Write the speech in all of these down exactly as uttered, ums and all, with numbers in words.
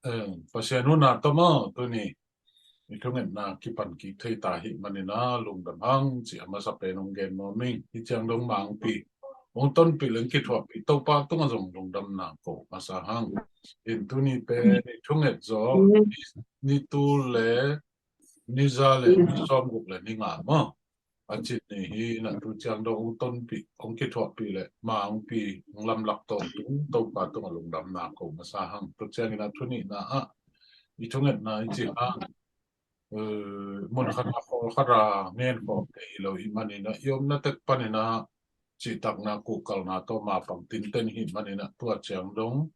Pasian hun a tawm aw, tuni i thungetna kipan kik thei ta hi manin a lungdam hang ci a masa pen hong gen nuam ing. Hi ciang dong mangpi hong tonpih leng kithuahpih Topa tungah zong lungdamna ko masa hang. In tuni pen i thunget zaw ni tul le ni za le ni sawmguk le ni nga maw? A cih ni hi na tu ciang dong hong tonpih hong kithuahpih le mangpi hong lamlak tawntung Topa tungah lungdamna ko masa hang. Tu ciangin a thunihna ah i thungetna i cih hang mun khat a khawl khat a ngen khawm te hi lo i manin a i omna tek panin a cihtakna kuhkalna tawh mapang tinten hi manin a tua ciang dong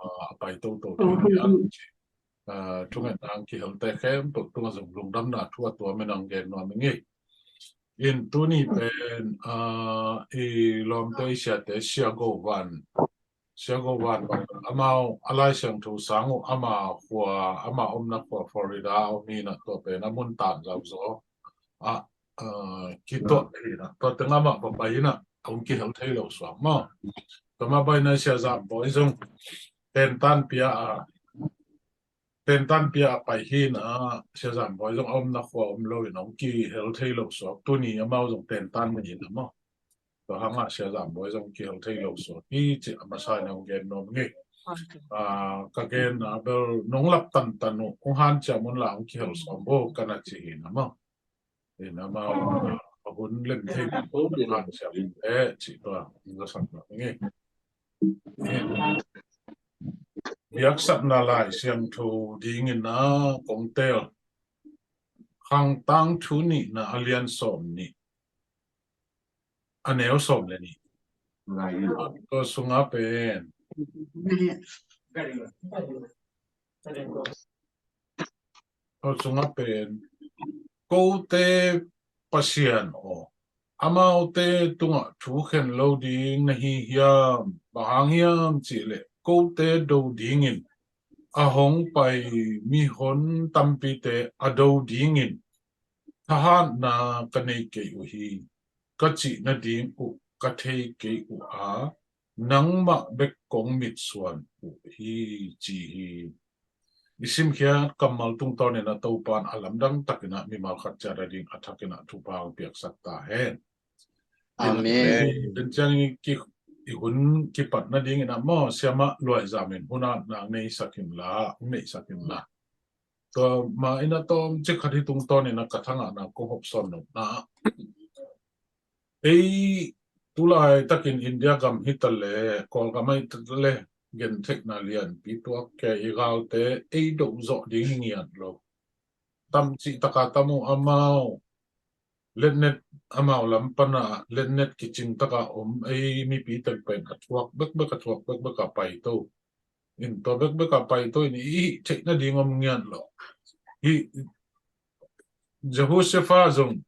a pai toto thei ni a ci. Thungetna ang kihelte khempeuh tungah zong lungdamna thu a tua min ang gen nuam ing. In tuni pen i lawmte i siate Sia Go Van, Sia Go Van bang amau a Lai Siangtho sang uh ama khua ama omna khua Florida a om hi na tua pen a mun tan zauzaw a kituah hi na tua teng amah va pai hi na hong kihel thei lo suak maw? Tua mah bang hi na Sia Zam Bawi zong tentan pia a tentan pia a pai hi na Sia Zam Bawi zong a omna khua om lo in hong kihel thei lo suak tuni amau zong tentan ni hi na maw? Tua hangah Sia Zam Bawi zong kihel thei lo suak hi ci a masa in hong gen nuam ing. Ka gen a bel nong lap tantan uh hong hanciam un la hong kihel sawm bo ka na ci hi na maw? In amau a hun lem thei hanciam e ci tua hong zasak nuam ing. Biaksakna Lai Siangtho dingin a kong tel Khang Tangthu nihna a lian sawm nih a neu sawm le nih. Tua sungah pen tua sungah pen kote Pasian aw, amaute tungah thu khen lo ding na hi hiam? Bang hang hiam cihleh kote do dingin a hong pai mihon tampite a do dingin thahatna ka nei kei uh hi. Ka cih nading uh ka thei kei uh a nangmah bek kong mitsuan uh hi ci hi. I simkhiat kammal tungtawnin a Topan a lamdang takin a mimal khat ciat a ding a thakin a thupha hong piaksak ta hen. Amen. Tua ciangin i hun kipat nadingin a maw siamah luaizamin hun a nang neisak inla hong neihsak inla. Tua mah in a tawmcik khat hi tungtawnin a ka thangah nang kong hopsawn nopna ei tulai takin India gam hi ta le Kawlgam hi ta le gentheihna lianpi tuak kei i galte ei do zawh ding hi ngiat lo. Tamcih taka tam uh amau letnet amau lam pana letnet kicing taka om ei mipi teng pen a thuak bekbek a thuak bekbek a paito. In tua bekbek a paito in i hih theih nading om ngiat lo. Hih Jehoshaphat zong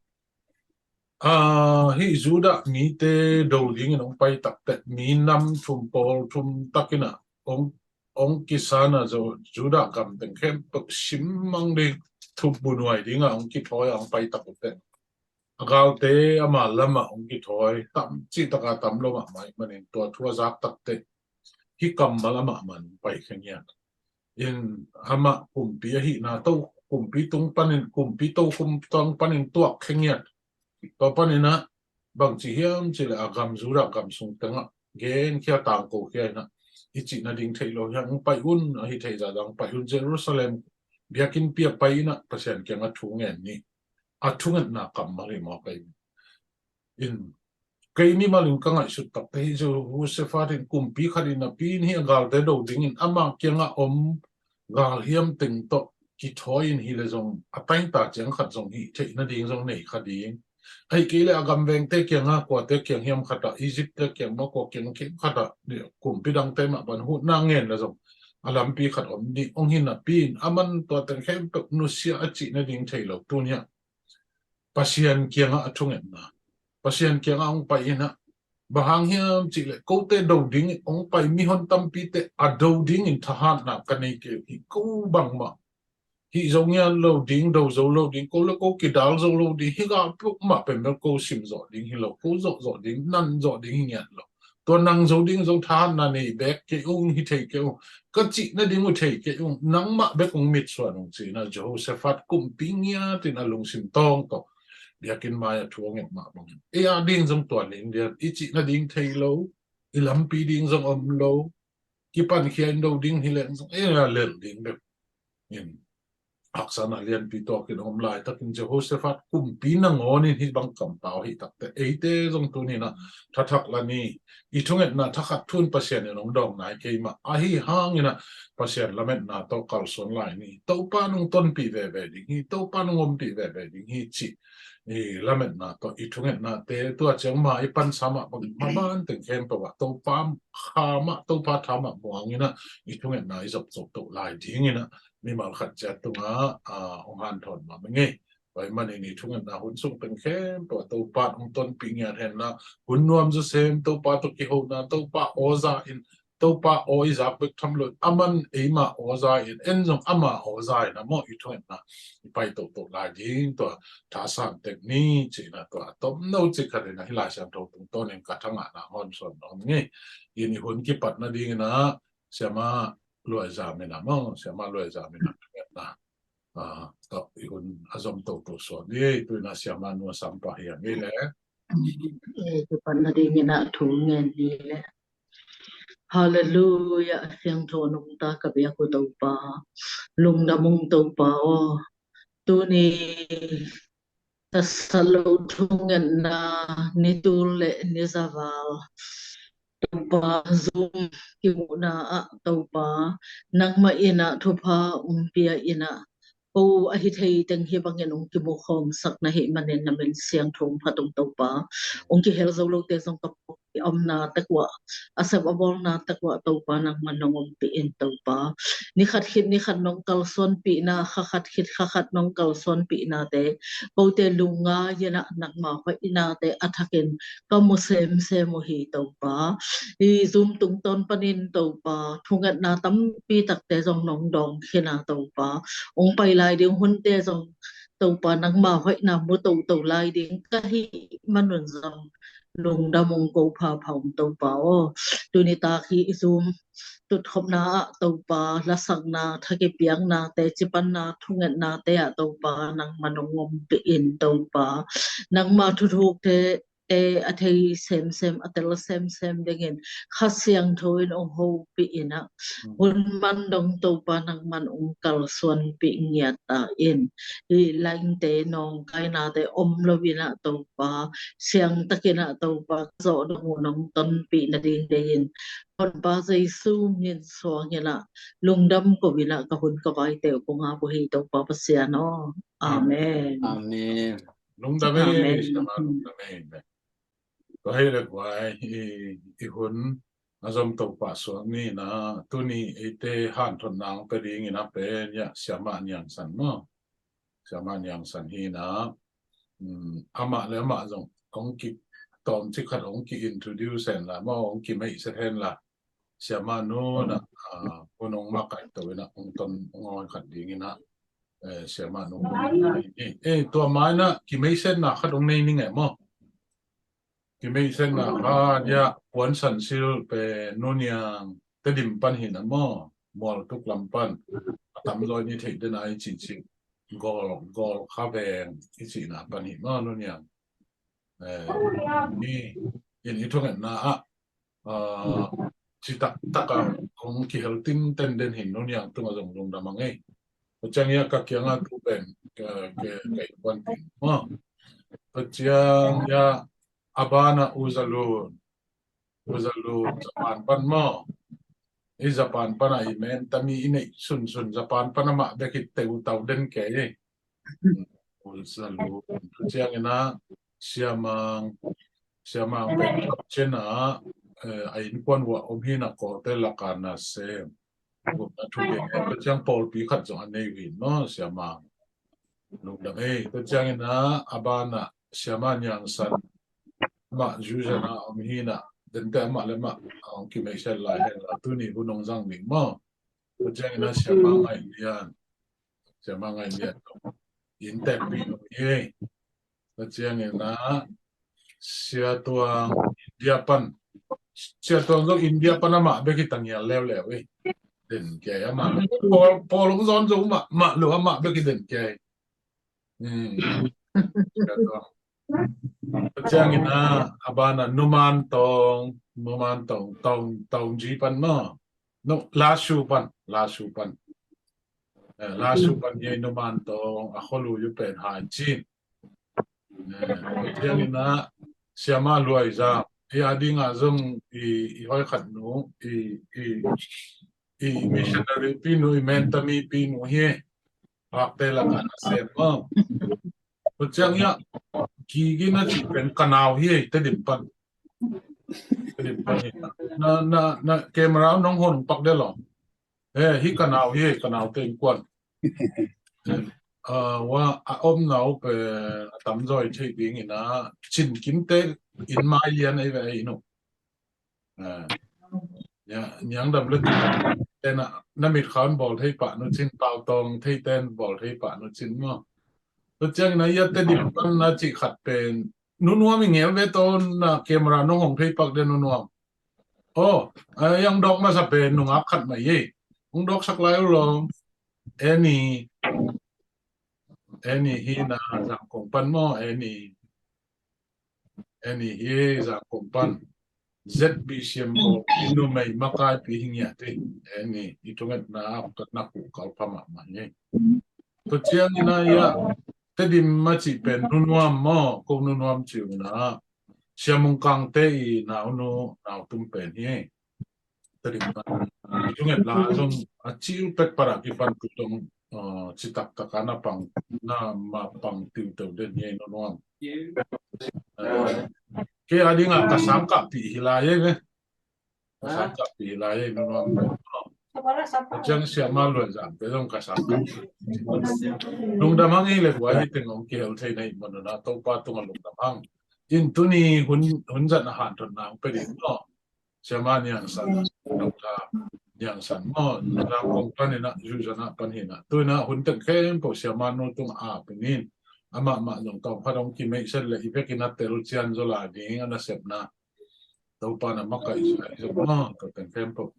hih Judah mite do dingin hong pai takteh minam thum pawl thum takin a hong hong kisana Judah gam teng khempeuh simmang ding thupbu nuai dingah hong kithawi a hong pai takteh a galte ama lamah hong kithawi tamcih taka tam lo mahmah ih manin tua thu a zak takteh hih kammal amah man pai khe ngiat. In amah kumpi ahihna to kumpi tung panin kumpi to kum tang panin tuak khe ngiat. Tua panin ah bangci hiam cileh a gam Judah gam sung tengah genkhia tangkokhia inah i cih nading theih lo hiam hong pai un ahi thei zahzah hong pai un Jerusalem biakinnpi ah pai inah Pasian kiangah thu ngen ni. A thungetna kammal hi mawk ahi. In kei mimal in ka ngaihsut takte hi Jehoshaphat in kumpi khat in a pi in hi a galte do dingin ama kiangah om galhiam teng tawh kithawi in hi le zong a taingta ciang khat zong hih theih nading zong nei kha ding. Ahi kei le a gamvengte kiangah kuate kiang hiam khatah Egypt te kiang mah kua kiang khiam khatah kumpi dangte mah ban hutna ngen le zong a lampi khat om ding hong hi napi in a man tua teng khempeuh nusia a cih nading thei lo tuniah Pasian kiangah a thungetna Pasian kiangah hong pai inah bang hang hiam cihleh kote do dingin hong pai mihon tampite a do dingin thahatna ka nei kei uh hi. Ko bangmah hih zo ngiat lo ding do zo lo ding ko le ko kidal zo lo ding hi gah peuhmah pen bel ko sim zawh ding hi lo ko zawh zawh ding nan zawh ding hi ngiat lo. Tua nang zo ding zong thahatna nei bek kei ung hi thei kei ung. ka cih nading uh thei kei ung, nangmah bek ung mitsuan ung ci-in ah Jehoshaphat kumpi ngiat in a lungsim tawng tawh biakinn mai-ah thu a nget mah bangin ei a ding zong tua lianlian, i cih nading thei lo, i lampi ding zong om lo, kipankhia in do ding hi leng zong ei a lel ding bek in haksatna lianpi tawkin a om laitakin Jehoshaphat kumpi nangawn in hih bang kampau ahih takteh eite zong tuni-in ah thathak la ni. I thungetna thakhat thu in Pasian in hong dawng nai kei mah, ahi hangin ah Pasian lametna tawh kalsuan lai ni. Topa in hong tonpih veve ding hi, Topa in hong ompih veve ding hi cih i lametna tawh i thungetnate, tua ciang ma i pansa mah bangin maban teng khempeuh ah Topa kha mah, Topa tha mah muang in ah i thungetna i zop zo to lai dingin ah mimal khat ciat tungah, ah, hong hanthawn mah meng ei. Tua ahih manin i thungetna hun sung teng khempeuh ah Topa in hong tonpih ngiat hen la, hun nuam zaw sem, Topa tawh kihona, Topa aw za in, Topa aw i zak bek tham lo in, aman eima aw za in, en zong ama aw za in ah maw i thungetna i pai toto lai ding, tua thasan tek ni ci-in ah tua tomno cik khat in ah hih Lai Siangtho tungtawnin ka thangahna hong suan nuam ing ei. In i hun kipat nadingin ah Siama Luai Zam in ah maw, Siama Luai Zam in ah thungetna, ah, tawh i hun a zom toto suak ni. Tu-in ah Siama nu a sam pah hiam ei leh. Eh, kipat nadingin ah thu ngen ni leh. Halleluiah, a siangtho nungta ka biak uh Topa, lungdam ung Topa aw. Tuni tasa lo thungetna ni tul le ni za val Topa, Zoom kimuhna ah Topa, nangmah in ah thupha hong pia in ah, ko ahi thei teng hih bangin hong kimukhawmsak na hih manin na min siangtho hong phat ung Topa. Hong kihel zo lote zong ka pawlpi a omna tek uah, a sep a bawlna tek uah Topa nangman hong ompih in Topa. Ni khat khit ni khat nong kalsuanpihna, kha khat khit kha khat nong kalsuanpihnate kote lungngai in ah nangma hoihnate a thakin ka mu semsem uh hi Topa. Hih Zoom tungtawn panin Topa, thungetna tampi takte zong nong dawng khin a Topa, hong pai lai ding hunte zong Topa nangma hoihna mu toto lai ding ka hih manun zong lungdam ung, ko phapha ung Topa aw. Tuni tak hih Zoom tutkhopna ah Topa, lasakna, thakipiaknate, cipanna, thungetnate ah Topa nangman hong ompih in Topa. Nangma thuthukte te a thei semsem, a tel semsem dingin Kha Siangtho in hong hopih in ah, hun man dong Topa nangman hong kalsuanpih ngiat ta in. Hih laingte nawngkainate om lo in ah Topa, siangtakin ah Topa ka zawh dong uh nong tonpih nading dei in, Honpa Jesu min suangin ah lungdam ko in ah ka hun ka vaite uh kong ap uh hi Topa Pasian aw. Amen. Amen. Lungdam ei, Amen. Siama, lungdam ei. Tua hi leh guai, i, i hun a zom to pah suak ni in ah, tuni eite hanthotna hong pia dingin a pen, ya, Siama Niang San maw. Siama Niang San hi in ah, um, amah le amah zong hong ki, tawmcik khat hong ki-introduce hen la maw, hong kimeihset hen la. Siama nu in ah, ah, hun hong makaih to in ah, hong ton hong awi khat dingin ah, eh, Siama nu hun hong awi ni. Eh, tua ma in ah, kimeihsetna khat hong nei ning e maw. Kimeihsetna khat, ya, Puan San Sil pen Nu Niang Tedim pan hi in ah maw, Mualtuk lam pan. A tamzaw in i theih den a i cihcih. Gawl, Gawl Kha Veng i cihna pan hi maw, Nu Niang. Eh, ni in i thungetna ah, ah, citak tak a hong kihel tinten den hi in, Nu Niang tungah zong lungdam a ngei. Tua ciang ya ka kiangah tu pen, ka, ka, ka innkuan pen maw. Tua ciang ya a ban ah U Za Lun, U Za Lun Japan pan maw. I Japan pan ah i men tami i neih sunsun Japan pan amah bek hi, teu tau den kei. U Za Lun. Tua ciangin ah Sia Mang, Sia Mang pen Chin ah, eh, a innkuan uh ah om hi in ah, Kawlte lak ah nasem. Gupna thu gen. Tua ciang pawlpi khat zong a nei uh hi maw, Sia Mang. Lungdam ei. Tua ciangin ah a ban ah Siama Niang San, amah Zuzan ah om hi in ah, dente amah le amah hong kimeihset lai hen la, tuni hun hong zang ding maw. Tua ciangin ah Siama Ngai Lian, Siama Ngai Lian, inntekpi om hi. Tua ciangin ah Sia Tuang India pan, Sia Tuang zong India pan amah bek hi, ta ngial leuleu ei. Den kei amah. Paul, Paul hong zawn zo mah, mah lo amah bek i den kei. Hmm. Ciangin a, a bana Numan Tawng, Numan Tawng, Tawng, Tawng Ji pan maw. No, Lasu pan, Lasu pan. Eh, Lasu pan hi Numan Tawng, a kholu yu pen Hai Cin. Eh, ciangin a, Siama Luai Zam, i a dinga zong i, i hoi khat nu, i, i, i missionary pi nu, i mentami pi nu hi. Pakte lakah na sem maw. Tua ciang ia, Gigi na cih pen ka nau hi, Tedim pan. Tedim pan hi. Na, na, na camera nong hon pak de lo. Eh, hi ka nau hi, ka nau te innkuan. Eh, ah, wa a om nau pen a tamzaw i theih dingin a, Cin Kimte inn mai lian ei ve ei nu. Ah, nia, niang dam le tu tena, na mit khaun bawl thei pah nu cin, Pau Tawng thei ten bawl thei pah nu cin maw. Tua ciangin a ia Tedim pan na cih khat pen, nu nuam i ngel ve tawh na camera nong hong thei pak de nu nuam. Oh, a yang dawk masa pen nungak khat mai ei. Hong dawksak lai uh lawm. Annie, Annie hi na Zangkong pan maw, Annie. Annie hi Zangkong pan. Z B C M ko numei makaipi hi ngiat hi. Annie, i thungetna ka na ku kal pha mahmah hi. Tua ciangin a ia, Tedim a cih pen nu nuam maw, ko nu nuam ci uh na. Sia Mung Kang te i nau nu, nau tum pen hi. Tedim pan. I thunget la zong a cil pek para kipan tu tong, uh, citak taka na pang, na ma pang tiu teu den hi nu nuam. Eh, kei a dinga ka sangkah pi hi lai ei ve. Ka sangkah pi hi lai ei nu nuam. Ciang Siama Luai Zam te zong ka sangkah. Lungdam hang ei le guai, hi teng hong kihel thei na hi mah nu na, Topa tungah lungdam hang. In tuni hun, hun zat a hanthotna hong pe ding maw. Siama Niang San, Doctor Niang San maw, Zangkong pan hi na, Zuzana pan hi na. Tu in a hun teng khempeuh Siama nu tungah a ap in, amah mah zong tawm khat hong kimeihset le i vekin a tel cian zaw lai ding a nasepna. Topa na makaih zia hi zong maw, tua teng khempeuh.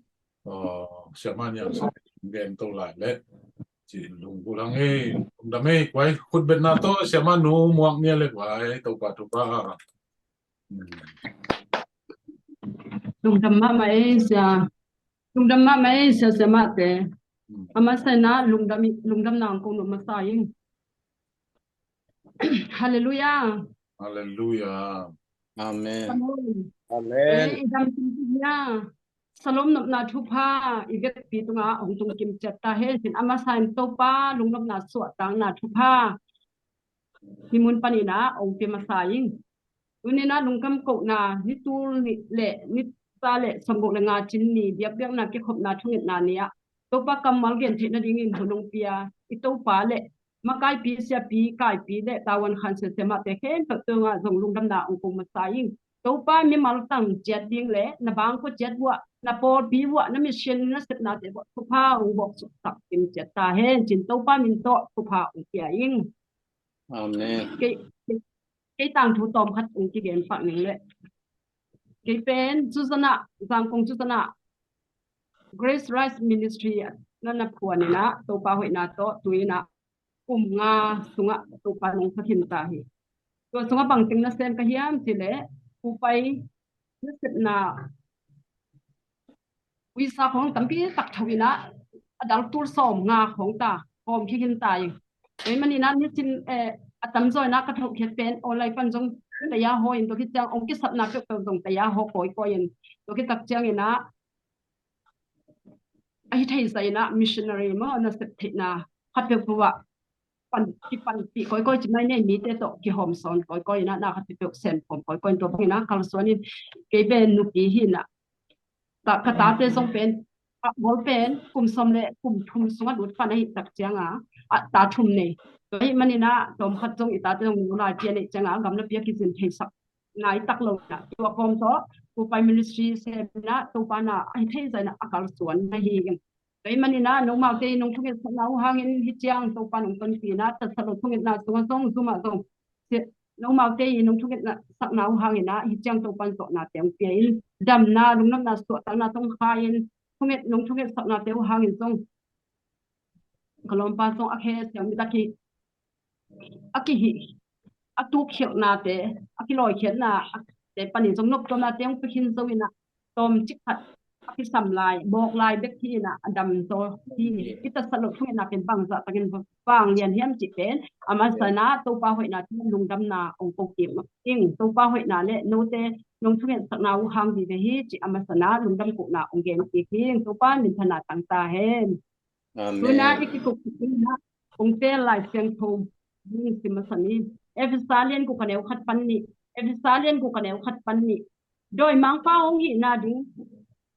Aw, Siama Niang San gen to lai le. Ci lunggulh hang ei, lungdam ei, guai, khutbetna tawh Siama nu muak nia le guai, Topa thupha. Lungdam mahmah ei sia. Lungdam mahmah ei sia, Siamate. A masa in a lungdam, lungdamna hong ko nuam masa ing. Halleluiah. Halleluiah. Amen. Amen. Amen. Ei, i dam tum tum ia. Shalom nopna thupha, i vekpi tungah hong tung kim ciat ta hen. Cin a masa in Topa lungnopna suahtakna thupha. Hi mun panin a hong pia masa ing. Tuni in a lungkam kohna, ni tul ni le, ni sa le, sawmguk le nga cin ni, biakpiakna kikhopna thungetna ni ah Topa kammal gen theih nadingin hun hong pia i Topa le makaipi siapi, kaipi le tavuan khan sia, Siamate khempeuh tungah zong lungdamna hong ko masa ing. Topa mimal tang ciat ding le na bangkua ciat vuah, na pawlpi vuah, na mission, na sepnate vuah thupha hong bawk suksak kim ciat ta hen. Cin Topa min tawh thupha hong pia ing. Amen. Kei, kei, kei tangthu tawm khat hong kigen pak ning le. Kei pen Zuzana, Zangkong Zuzana, Grace Rise Ministry na na phuan in a, Topa hoihna tawh tu in a kum nga sungah Topa nong pha khin ta hi. Tua sungah bangteng nasem ka hiam cih leh, Pu Pai nasepna uisa khawng tampi tak tho in a, a dal tul sawm nga khawng ta, hawm khin ta ing. Tua ahih manin a nicin, eh, a tamzaw in a ka thohkhiat pen online pan zong taya haw in, tua khit ciang hong kisapna peuhpeuh zong taya haw kawikawi in, tua khit tak ciangin a, a hi thei zah in a missionary maw, nasep theihna khat peuhpeuh ah pan, kipanpih kawikawi, ci mai nei mite tawh kihawm sawn kawikawi in a, na khat peuhpeuh sem khawm kawikawi in, tua bangin a kalsuan in, kei pen nupi hi in a, ta, ka tate zong pen, a bawl pen kum sawm le kum thum sungah lut pan ahih tak ciang a, a ta thum nei. Tua ahih manin a tawm khat zong i tate zong nu lai pia neih ciang a, gamlapi a kizin theisak nai tak lo in a, tua kawm tawh Pu Pai Ministry sem in a, Topa na a hi thei zah in a, a kalsuan na hi ing. Tua ahih manin a nomaute i nong thungetsakna uh hangin hi ciang Topa nong tonpih in a, tatsa lo thungetna sungah zong, Zoom ah zong, nomaute i nong thungetsakna uh hangin a hi ciang Topa in zawhnate hong pia in, damna, lungnopna, suahtakna tawh hong kha in, thunget, nong thungetsaknate uh hangin zong ka lawmpa zong a khe siang mit a ki, a kihih, a tukkhialhnate, a kilawikhia-ate panin zong noptuamnate hong pia khin zo in ah, tawmcik khat a kisam lai, bawk lai bek hi in ah, a dam zaw hi. I tatsat loh thungetna pen bangzah takin vang lian hiam cih pen a masa in ah Topa hoihna tawh lungdamna hong ko kik ing. Topa hoihna le note nong thungetsakna uh hang vive hi cih a masa in ah lungdam kohna hong gen kik hi. Topa minthanna tang ta hen. Amen. Tu-in ah i kikup ding in ah hong tel Lai Siangtho ding sim masa ni. Efesa lian guk a neu khat pan nih. Efesa lian guk a neu khat pan nih. Dawimangpa hong hihna ding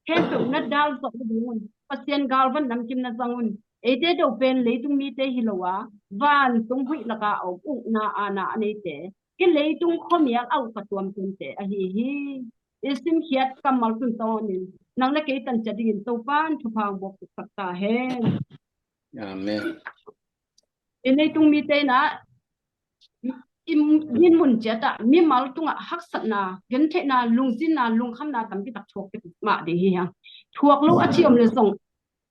khempeuh na dal zawh nadingun Pasian galvan namkim na zang un. Eite do pen leitung mite hi lo a, vantung huih laka a om ukna aana a neite, hih leitung khuamial a uk a tuamtuamte ahi hi. I simkhiat kammal tungtawnin nang le kei tancia dingin Topan thupha hong buak tuksak ta hen. Amen. I leitung mite in ah i min mun ciat ah mimal tungah haksatna, gentheihna, lungzinna, lungkhamna tampi tak thuak mah ding hi hang. Thuak lo a ci om le zong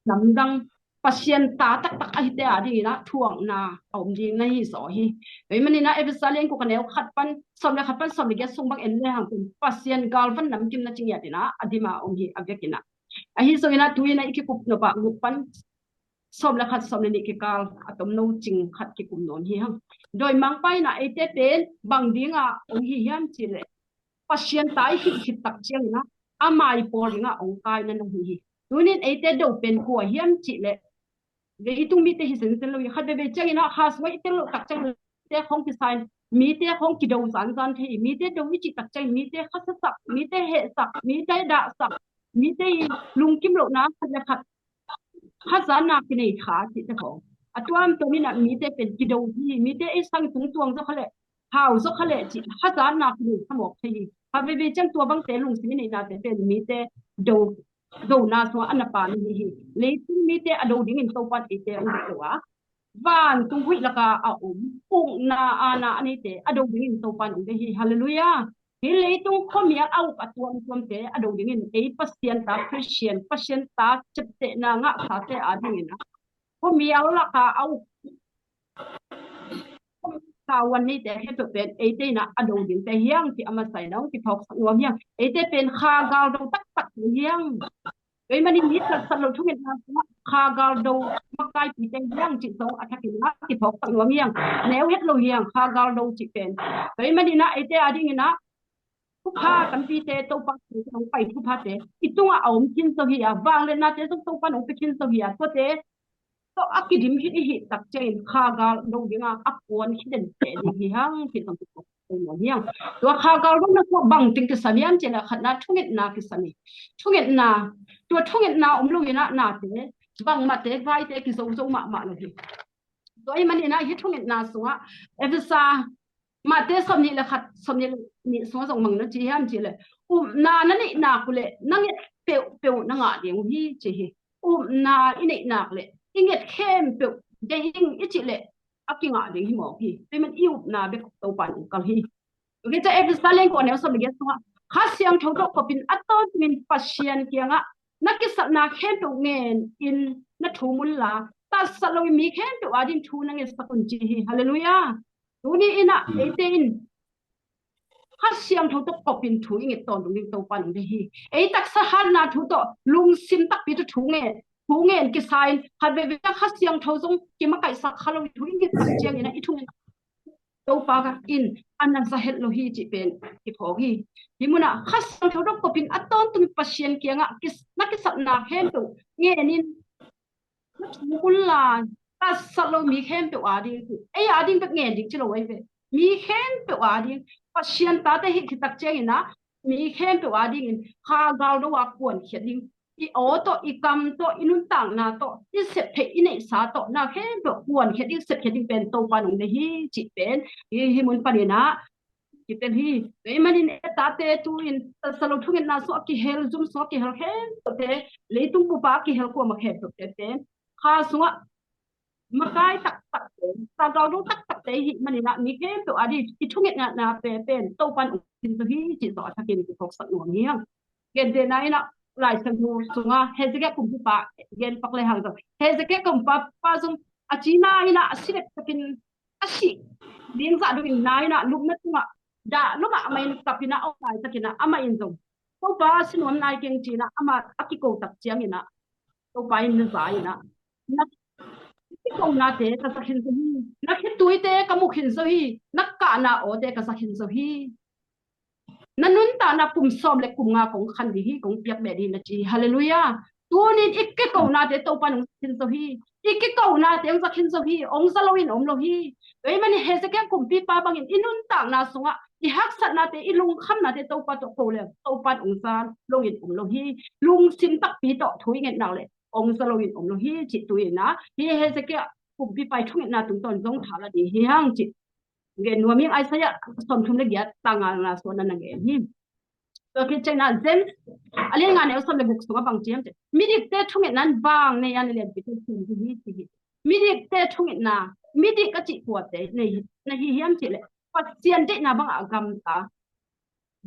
namdang Pasian ta taktak a hite a ding in ah thuakna a om ding na hi zaw hi. Tua ahih manin ah Efesa lian guk a neu khat pan sawm le khat pan sawm le giat sung bang en le hang pen Pasian galvan namkim na ci ngiat in ah a dim a om hi a vekin ah. Ahi zongin ah tu-in ah i kikup nop ah guk pan sawm le khat sawm le nih kikal a tomno cing khat kikum nuam hi hang. Dawimangpa in ah eite pen bang ding a hong hi hiam cih leh Pasian ta i hih khit tak ciangin ah ama i pawl ding a hong kaina na hi hi. Tunin eite do pen kua hiam cih leh leitung mite hi sensen lo hi. Khat veve ciangin ah kha sungah i tel loh tak ciangin mite khawng kisa in, mite khawng kido zanzan thei hi. Mite do i cih tak ciangin mite khasiasak, mite hehsak, mite dahsak, mite i lungkim lohna khat le khat hazatna kinei kha cihte khawng a tuamtuam in ah mite pen kido hi. Mite ei sang tung tuang zaw kha leh, hau zaw kha leh cih hazatna kinei kha mawk thei hi. Khat veve ciang tua bangte lungsim i neihnate pen mite do, dona sungah a na pan hi hi. Leitung mite a do dingin Topan eite hong do a, vantung huih laka a om ukna aana a neite a do dingin Topan hong deih hi. Halleluiah. Hih leitung khuamial a uk a tuamtuamte a do dingin ei Pasian ta Khristian, Pasian ta ciaptehna ngahsate a dingin ah khuamial laka a uk tavuan neite khempeuh pen eite in ah a do dingte hi hang cih a masa in ah hong kiphawksak nuam hi hang. Eite pen kha gal do taktak hi hang. Tua ahih manin hih tatsat loh thungetna sungah kha gal do makaipite hi hang cih zong a thakin ah kiphawksak nuam hi hang. Neu het lo hi hang kha gal do cih pen. Tua ahih manin ah eite a dingin ah thupha tampite Topa hong pai thuphate i tungah a om khin zo hi a, vangliatnate zong Topa hong pia khin zo hi a, tuate tawh a kidim hi i hih tak ciangin kha gal do ding a, a kuan khia den teh ding hi hang cih zong kiphawksak nuam hi hang. Tua kha gal dona tawh bangteng kisam hiam cih leh khatna thungetna kisam hi. Thungetna, tua thungetna om lo in ah nate, bangmahte, vaite kizozo mahmah lo hi. Tua ahih manin ah hih thungetna sungah Efesa, Matthai sawmnih le khat, sawmnih le nih sungah zong bang na ci hiam cih leh upna na neih nak uh leh na nget peuhpeuh na ngah ding uh hi ci hi. Upna i neih nak leh i nget khempeuh deih ing i cih leh a kingah ding hi mawk hi. Tua ahih manin i upna bek Topa in hong kal hi. Tua khit ciang Efesa lian kua neu sawm le giat sungah Kha Siangtho tawh kopin a tawntungin Pasian kiangah na kisapna khempeuh ngenin na thum unla, tatsat loin mi khempeuh ading thu na ngetsak un ci hi. Halleluiah. Tuni in ah eite in Kha Siangtho tawh kopin thu i nget tawntung ding Topa in hong deih hi. Ei taksa hatna thu tawh, lungsim takpi tawh thu ngen, thu ngen kisa in khat veivei Kha Siangtho zong kimakaihsak kha lo thu i ngetsak ciangin ah i thungetna Topa in a na za het lo hi cih pen kiphawk hi. Hih munah Kha Siangtho tawh kopin a tawntung Pasian kiangah kis-, na kisapna khempeuh ngenin na thum unla, tatsat lo mi khempeuh ading, ei ading bek ngen ding ci lo ahi ve. Mi khempeuh ading, Pasian tate hih khit tak ciangin ah mi khempeuh adingin kha gal do a kuankhiat ding, i aw tawh, i kam tawh, i nuntakna tawh, i septheih, i neihsa tawh, na khempeuh kuankhiat ding, sepkhiat ding pen Topa in hong deih hi cih pen hih, hih mun panin ah kitel hi. Tua ahih manin ei tate tu-in tatsat lo thungetna sungah kihel, zum sungah kihel khempeuhte, leitung bup ah kihel kuamah khempeuhte pen kha sungah makai taktakte, kha gal do taktakte i hih manin ah mi khempeuh ading i thungetna pen Topa in hong deih hi cih zong a thakin kiphawksak nuam hi hang. Gentehna in ah Lai Siangtho sunga Hezekiah kumpipa gen pak le hang zong, Hezekiah kumpipa zong a cina in ah a si dek takin a si ding zah dongin na in ah lupna tungah dah lum ah amah in kap in ah a om lai takin ah amah in zong Topa, si nuam nai keng ci in ah amah a kiko tak ciangin ah Topa in na za in ah, na kikonate ka za khin zo hi, na khituite ka mu khin zo hi, na kahna awte ka za khin zo hi. Na nuntakna kum sawm le kum nga kong khan ding hi, kong piak beh ding hi na ci hi. Halleluiah. Tunin i kikonate Topa in hong za khin zo hi. I kikonate hong za khin zo hi. Hong za loin om lo hi. Tua ahih manin Hezekiah kumpipa bangin i nuntakna sungah i haksatnate, i lungkhamnate Topa tawh ko le Topa in hong za loin om lo hi. Lungsim takpi tawh thu i ngetnak le hong za loin om lo hi cih tu in ah, hi Hezekiah kumpipa i thungetna tungtawn zong tha la ding hi hang cih gen nuam ing. Isaiah sawmthum le giat, tang ngana suan na na gen hi. Tua khit ciangin ah James a lian nga, neu sawm le guk sungah bang ci hiam cih leh, midikte thungetna in vang nei a, na lianpite thum hi hi ci hi. Midikte thungetna, midik a cih kuate nei na hi hiam cih leh, Pasian deihna bangah a gamta,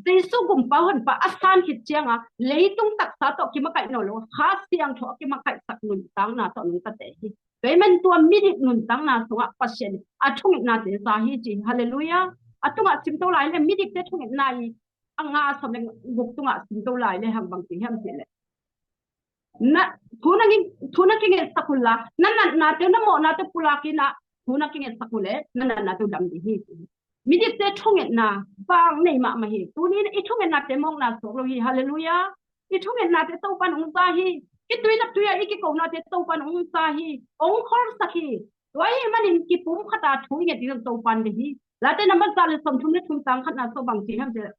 Jesu Gumpa Honpa a san khit cianga leitung taksa tawh kimakaih nawn lo, Kha Siangtho a kimakaihsak nuntakna tawh nungtate hi. Tua ahih manin tua midik nuntakna sungah Pasian in a thungetnate za hi ci hi. Halleluiah. A tungah simto lai le, midikte thungetna i a nga sawm le guk tungah simto lai le hang bang ci hiam cih leh, na thu na ngi-, thu na kingetsak uh la, na natnate uh, na mawhnate uh pulak in ah thu na kingetsak uh leh na natnate uh dam ding hi ci hi. Midikte thungetna vang nei mahmah hi. Tuni in i thungetnate mawkna suak lo hi. Halleluiah. I thungetnate Topa in hong za hi. I tui na tui a i kikonate Topa in hong za hi. Hong kholsak hi. Tua ahih manin kipumkhat a thu i nget ding zong Topa in deih hi. Late nambat za le sawmthum le thum, tang khatna sungah bang ci hiam cih leh,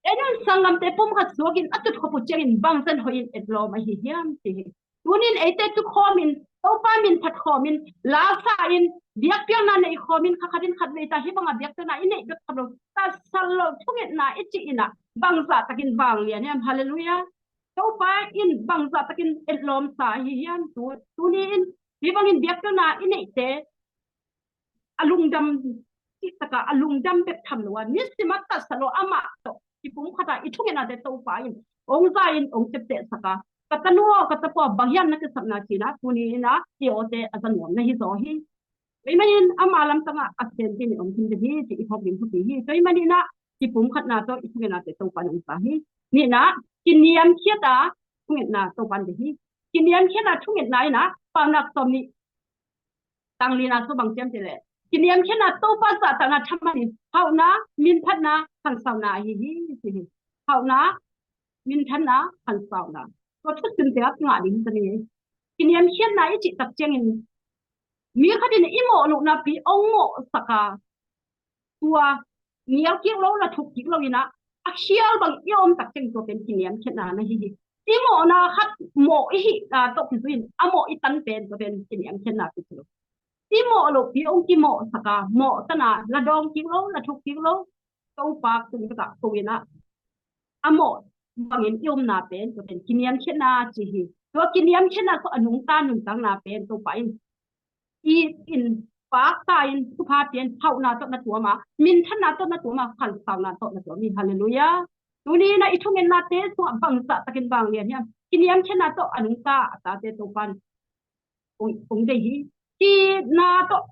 ei nun sanggamte pumkhat suakin a tutkhop uh ciangin bangzah in hoih in etlawm ahi hiam ci hi. Tunin eite tukhawmin, Topa min phatkhawmin, lasa in, biakpiakna neihkhawmin, kha khatin khatvei ta hih banga biakpiakna i neih bek tham lo, tatsat lo thungetna i cih in ah bangzah takin vanglian hiam? Halleluiah. Topa in bangzah takin etlawmsa ahi hiam? Tu, tuni in hih bangin biakpiakna i neihte a lungdam cih takah a lungdam bek tham lo a, nisim a tatsat lo, amah tawh kipumkhat a i thungetnate Topa in hong za in hong teptehsak a, ka tanu aw, ka tapa aw, bang hiam na kisapna ci in ah tuni in ah i awte a za nuam na hi zaw hi. Tua ahih manin ama lamsangah a sen ding in om khin ding hi ci i phawk ding thupi hi. Tua ahih manin ah kipumkhatna tawh i thungetnate Topa in hong za hi. Nihna, kiniamkhiat a thungetna Topa in deih hi. Kiniamkhiatna thungetna in ah Paunak sawm nih, tang lina sungah bang ci hiam cih leh, kiniamkhiatna Topa zahtakna thaman in hauhna, minphatna, khansauna ahi hi ci hi. Hauhna, minphatna, khansauna. Tua thusim tengah kingah ding hi ta ni. Kiniamkhiatna i cih tak ciangin mi khat in i mawh loh napi hong mawhsak a, tua nial kik lo, la thuk kik lo in ah a khial bang i om tak ciang tua pen kiniamkhiatna na hi hi. I mawhna khat mawh i hihna tawh kizui in a mawh i tan pen tua pen kiniamkhiatna kizui lo. I mawh lopi hong kimawhsak a, mawh tan a, la dawng kik lo, la thuk kik lo, Topa tung takah ko in ah a mawh bangin i omna pen tua pen kiniamkhiatna ci hi. Tua kiniamkhiatna tawh a nungta nuntakna pen Topa in it in, pakta in, thupha pia in, hauhna tawh na tuam a, minthanna tawh na tuam a, khansauna tawh na tuam hi. Halleluiah. Tuni in ah i thungetnate sungah bangzah takin vanglian hiam? Kiniamkhiatna tawh a nungta a tate Topa in hong, hong deih hi. Ki-itna tawh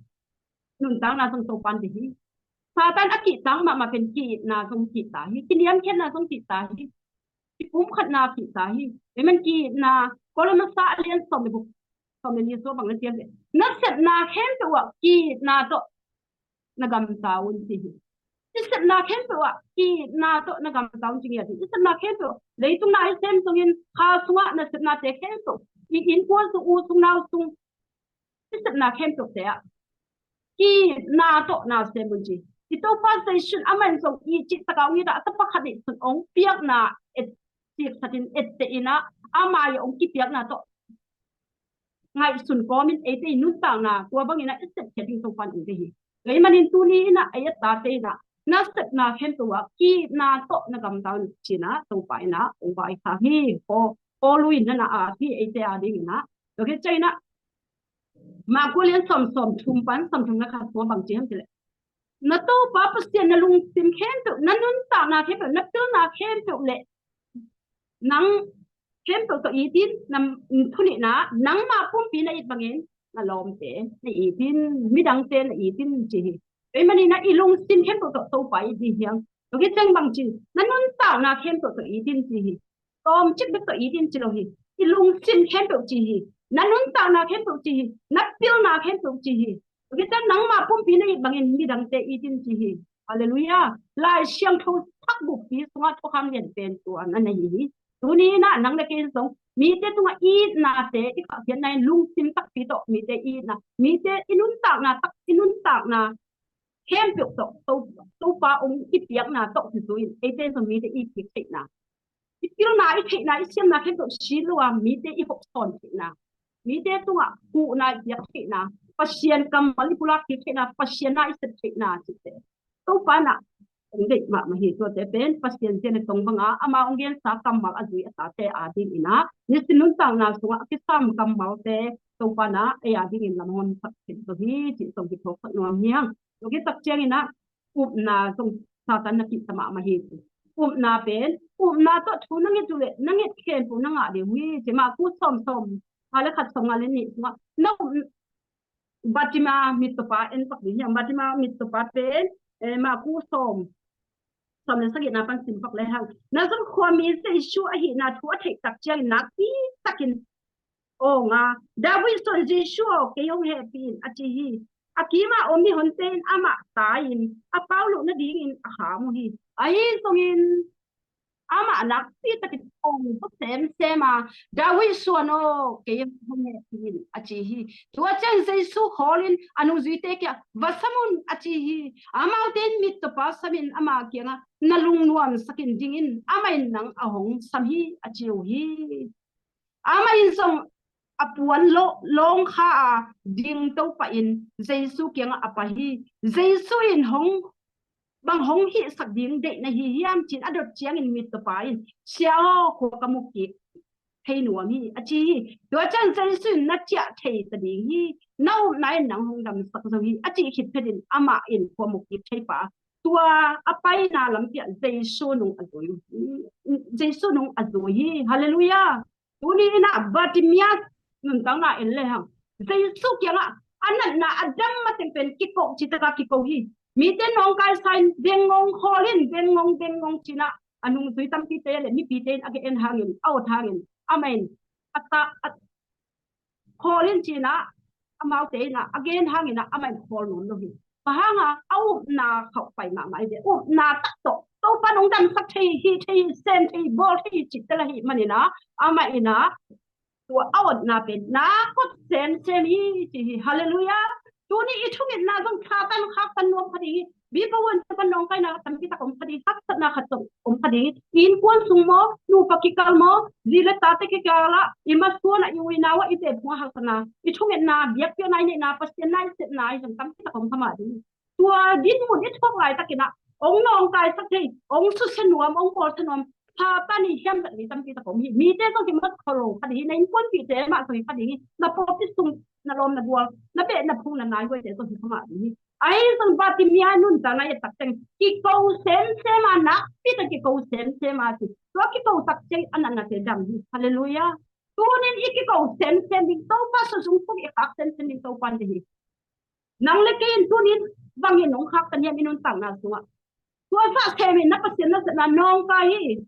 nuntakna zong Topa in deih hi. Satan a kihtak mahmah pen ki-itna zong kihta hi. Kiniamkhiatna zong kihta hi. Kipumkhatna kihta hi. Tua ahih manin ki-itna, Korin masa a lian sawm le guk, sawm le nih sungah bang na ci hiam cih leh, na sepna khempeuh ah ki-itna tawh na gamta un ci hi. I sepna khempeuh ah ki-itna tawh na gamta un ci ngiat hi. I sepna khempeuh, leitung na i sem sungin, kha sungah na sepnate khempeuh, i innkuan sung, u sung, nau sung, i sepna khempeuhte ah ki-itna tawh na sem un ci. I Topa Jesu in amah in zong it cih takah hong it a, a tapa khat neih sun hong piakna et, siksatin etteh in ah ama i hong kipiakna tawh ngaihsun kawmin eite i nuntakna tua bangin ah i sepkhiat ding Topa in hong deih hi. Tua ahih manin tuni in ah ei a tate in ah na sepna khempeuh ah ki-itna tawh na gamta un ci in ah Topa in ah hong vaikhak hi. Paul, Paul in na na at hi eite a dingin ah. Tua khit ciangin ah Marku lian sawm, sawmthum pan sawmthum le khat sungah bang ci hiam cih leh, na Topa Pasian na lungsim khempeuh, na nuntakna khempeuh, na pilna khempeuh le nang khempeuh tawh it in. Na, thu nihna, nangmah pumpi na it bangin na lawmte na it in, midangte na it in ci hi. Tua ahih manin ah i lungsim khempeuh tawh Topa it ding hi hang. Tua khit ciang bang ci, na nuntakna khempeuh tawh it in ci hi. Tawmcik bek tawh it in ci lo hi. I lungsim khempeuh ci hi. Na nuntakna khempeuh ci hi. Na pilna khempeuh ci hi. Tua khit ciang nangmah pumpi na it bangin midangte it in ci hi. Halleluiah. Lai Siangtho thak buppi sungah thukham lian pen tua na na hi hi. Tuni in ah nang le kei in zong mite tungah itnate i khahkhiatna in lungsim takpi tawh mite itna, mite i nuntakna tak, i nuntakna khempeuh tawh To, Topa hong i piakna tawh kizui in eite in zong mite i piak theihna, i pilna, i theihna, i siamna khempeuh si lo a mite i hopsawn theihna, mite tungah huhna i piak theihna, Pasian kammal i pulak kik theihna, Pasian na i sep theihna cihte Topa in ah hong deih mahmah hi. Tuate pen Pasian zia le tong banga ama hong gensa kammal a zui a tate a dingin ah nisim nuntakna sungah a kisam kammalte Topa in ah ei a dingin lam hon sak khin zo hi cih zong kiphawksak nuam hi hang. Tua khit tak ciangin ah upna zong Satan na kihta mahmah hi. Upna pen, upna tawh thu na nget uh leh na nget khempeuh na ngah ding uh hi ci. Marku sawm sawm nga le khat, sawm nga le nih sungah na up, Bartima mittawpa en pak ding hi hang. Bartima mittawpa pen, eh, Marku sawm, sawm le sagihna pan sim pak le hang. Nazareth khua mi Jesu ahihna thu a theih tak ciangin nakpi takin awng a, David suan Jesu aw, kei hong hehpih in, a ci hi. A kima om mihonte in amah tai-in a pau loh nadingin a kham uh hi. Ahi zongin amah nakpi takin awng zaw semsem a, David suan aw, kei hong hehpih in, a ci hi. Tua ciang Jesu khawlin a nungzuite kiangah, va sam un, a ci hi. Amaute in mittawpa samin ama kiangah, na lungnuamsakin dingin amah in nang a hong sam hi, a ci uh hi. Amah in zong a puan lo, lawng kha a ding to pahin Jesu kiangah a pai hi. Jesu in hong, bang hong hihsak ding deih na hi hiam ci-in a dot ciangin mittawpa in, Sia aw, khua ka mu kik thei nuam hi, a ci hi. Tua ciang Jesu in na ciah thei ta ding hi. Na upna in nang hong damsak zo hi, a cih khit phetin amah in khua mu kik thei pah a, tua a paina lampi ah Jesu nung a zui, Jesu nung a zui hi. Halleluiah. Tuni in ah Bartimaeus nuntakna en le hang. Jesu kiangah a natna a dam mateng pen kiko, citaka kiko hi. Mite nawngkaisa in bengngong khawlin, bengngong, bengngong ci-in ah a nungzui tampite le mipite in a gen hangin, a awt hangin, amah in a ta, a khawlin ci-in ah amaute in ah a gen hangin ah amah in khawl nuam lo hi. Bang hanga, a upna khauh pai mahmah hi ve. Upna tak tawh Topa in hong damsak thei hi, thei hi, sem thei hi, bawl thei hi cihte la hih manin ah amah in ah tua a awtna pen na khut semsem hi ci hi. Halleluiah. Tuni i thungetna zong Satan khaktan nuam kha ding hi. Bipo wan te pan nawngkaina tampi tak om kha ding, haksatna khat zong om kha ding hi. I innkuan sung maw, nupa kikal maw, zi le tate kikal ah, i masuan ah, i u i nau ah, i tephung ah haksatna, i thungetna, biakpiakna, i neihna, Pasian na i sepna, i zong tampi tak om kha mah ding hi. Tua dinmun i thuak laitakin ah hong nawngkaisak thei, hong susia nuam, hong bawlsia nuam Satan i hiamzat mi tampi tak om hi. Mite zong hi mawk kha lo kha ding hi. Na innkuanpihte mah zong hi kha ding hi. Na pawlpi sung, na lawm na gual, na beh na phung, na naihuaite zong hi kha mah ding hi. Ahi zong Bartimaeus nuntakna i et tak ciang kiko semsem a, nakpi tak kiko semsem a ci. Tua kiko tak ciang a natnate dam hi. Halleluiah. Tunin i kiko semsem ding Topa, sung sung i khak semsem ding Topa in hi. Nang le kei in tunin bangin hong khaktan hiam i nuntakna sungah? Tua zah semin na Pasian na sepna nawngkai hi.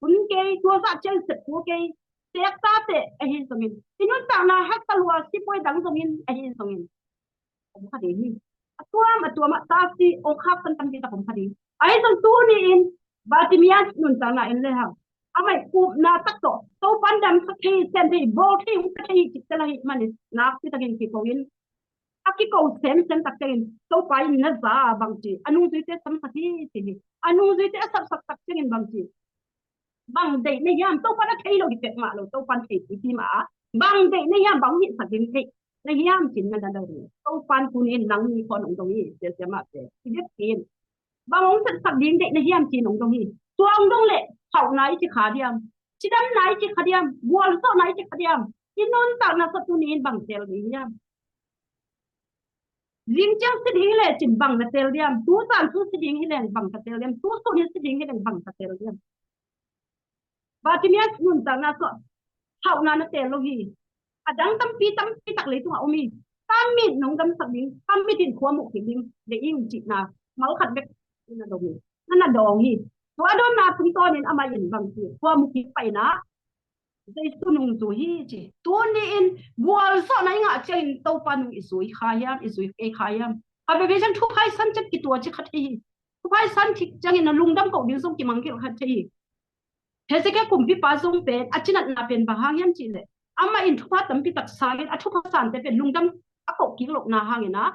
Hun kei, tua zah ciang sep kul kei. Teek tate ahi zongin, i nuntakna haksa lua sipuai dang zongin ahi zongin, om kha ding hi. A tuam a tuam ah tasi hong khaktan tampi tak om kha ding. Ahi zong tuni in Bartimaeus nuntakna en le hang. Amah i upna tak tawh Topa in damsak thei, sem thei, bawl thei, hong pia thei hi cihte la hih manin nakpi takin kiko in, a kiko semsem tak ciangin Topa in na za a bang ci, a nungzuite samsak hi ci hi. A nungzuite a sapsak tak ciangin bang ci, bang deih na hiam? Topa na thei lo hi pek mah lo, Topa na thei pipi mah a, bang deih na hiam, bang hihsak ding deih na hiam ci-in na na dong hi. Topa in tuni in nang ni khawng hong dong hi, siasia mahte. I biakpi in bang hong sepsak ding deih na hiam ci-in hong dong hi. Tua hong dong leh hauhna i ci kha diam? Cidamna i ci kha diam? Gualzawhna i ci kha diam? I nuntakna sung tuni in bang teel ding hiam? Zing ciang si ding hi leh cin bang na teel diam? Tu zan sung si ding hi leh bang ka teel diam? Tu sun in si ding hi leh bang ka teel diam? Bartimaeus nuntakna suah hauhna na teel lo hi. A dang tampi tampi tak leitungah om hi. Tamit nong damsak ding, tamit in khua muh kik ding, le ing cihna mal khat bek na dong hi. Na na dong hi. Tua dawnna tungtawnin amah in bang ci, khua muh kik paina Jesu nungzui hi ci. Tuni in gualzawhna i ngah ciangin Topa nung i zui kha hiam, i zui kei kha hiam? A bebe ciang thuphaisan ciat kitua ci kha thei hi. Thuphaisan thik ciangin a lungdam koh ding zong kimang kik kha thei hi. Hezekiah kumpipa zong pen a cinatna pen bang hang hiam cihleh, amah in thupha tampi tak sangin a thupha sante pen lungdam a koh kik lohna hangin a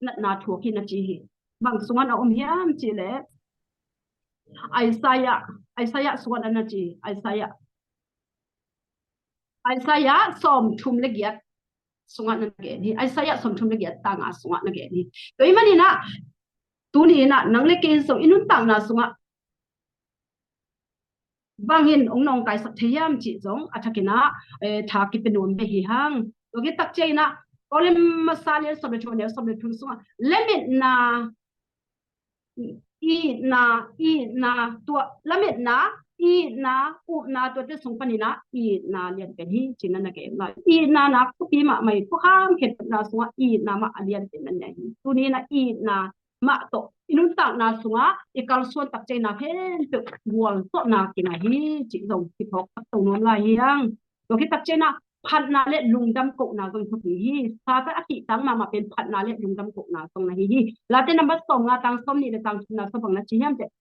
natna thuak hi na ci hi. Bang sungah na om hiam cihleh, Isaiah, Isaiah sungah na ci, Isaiah, Isaiah sawmthum le giat sungah na gen hi. Isaiah sawmthum le giat tanga sungah na gen hi. Tua ahih manin ah tuni in ah nang le kei zong i nuntakna sungah bangin ong nawngkaisak thei hiam cih zong a thakin ah, eh, tha kipia nuam ve hi hang. Tua khit tak ciangin ah Korin masa lian sawm le thum, a neu sawm le thum sungah lametna, itna, itna, tua lametna, itna, upna, tuate sung panin ah itna lianpen hi ci-in na gen lai. Itna na thupi mahmah hi. Thukham khempeuhna sungah itna mah a lianpen na hi. Tuni in ah itna mah tawh i nuntakna sungah i kalsuan tak ciangin ah khempeuh gualzawhna kinga hi cih zong kiphawk tak to nuam lai hi hang. Tua khit tak ciangin ah phatna le lungdam kohna zong thupi hi. Satan a kihtak mahmah pen phatna le lungdam kohna zong na hi hi. Late nambat sawmnga tang sawmnih le tang thumna sung bang na ci hiam cih leh,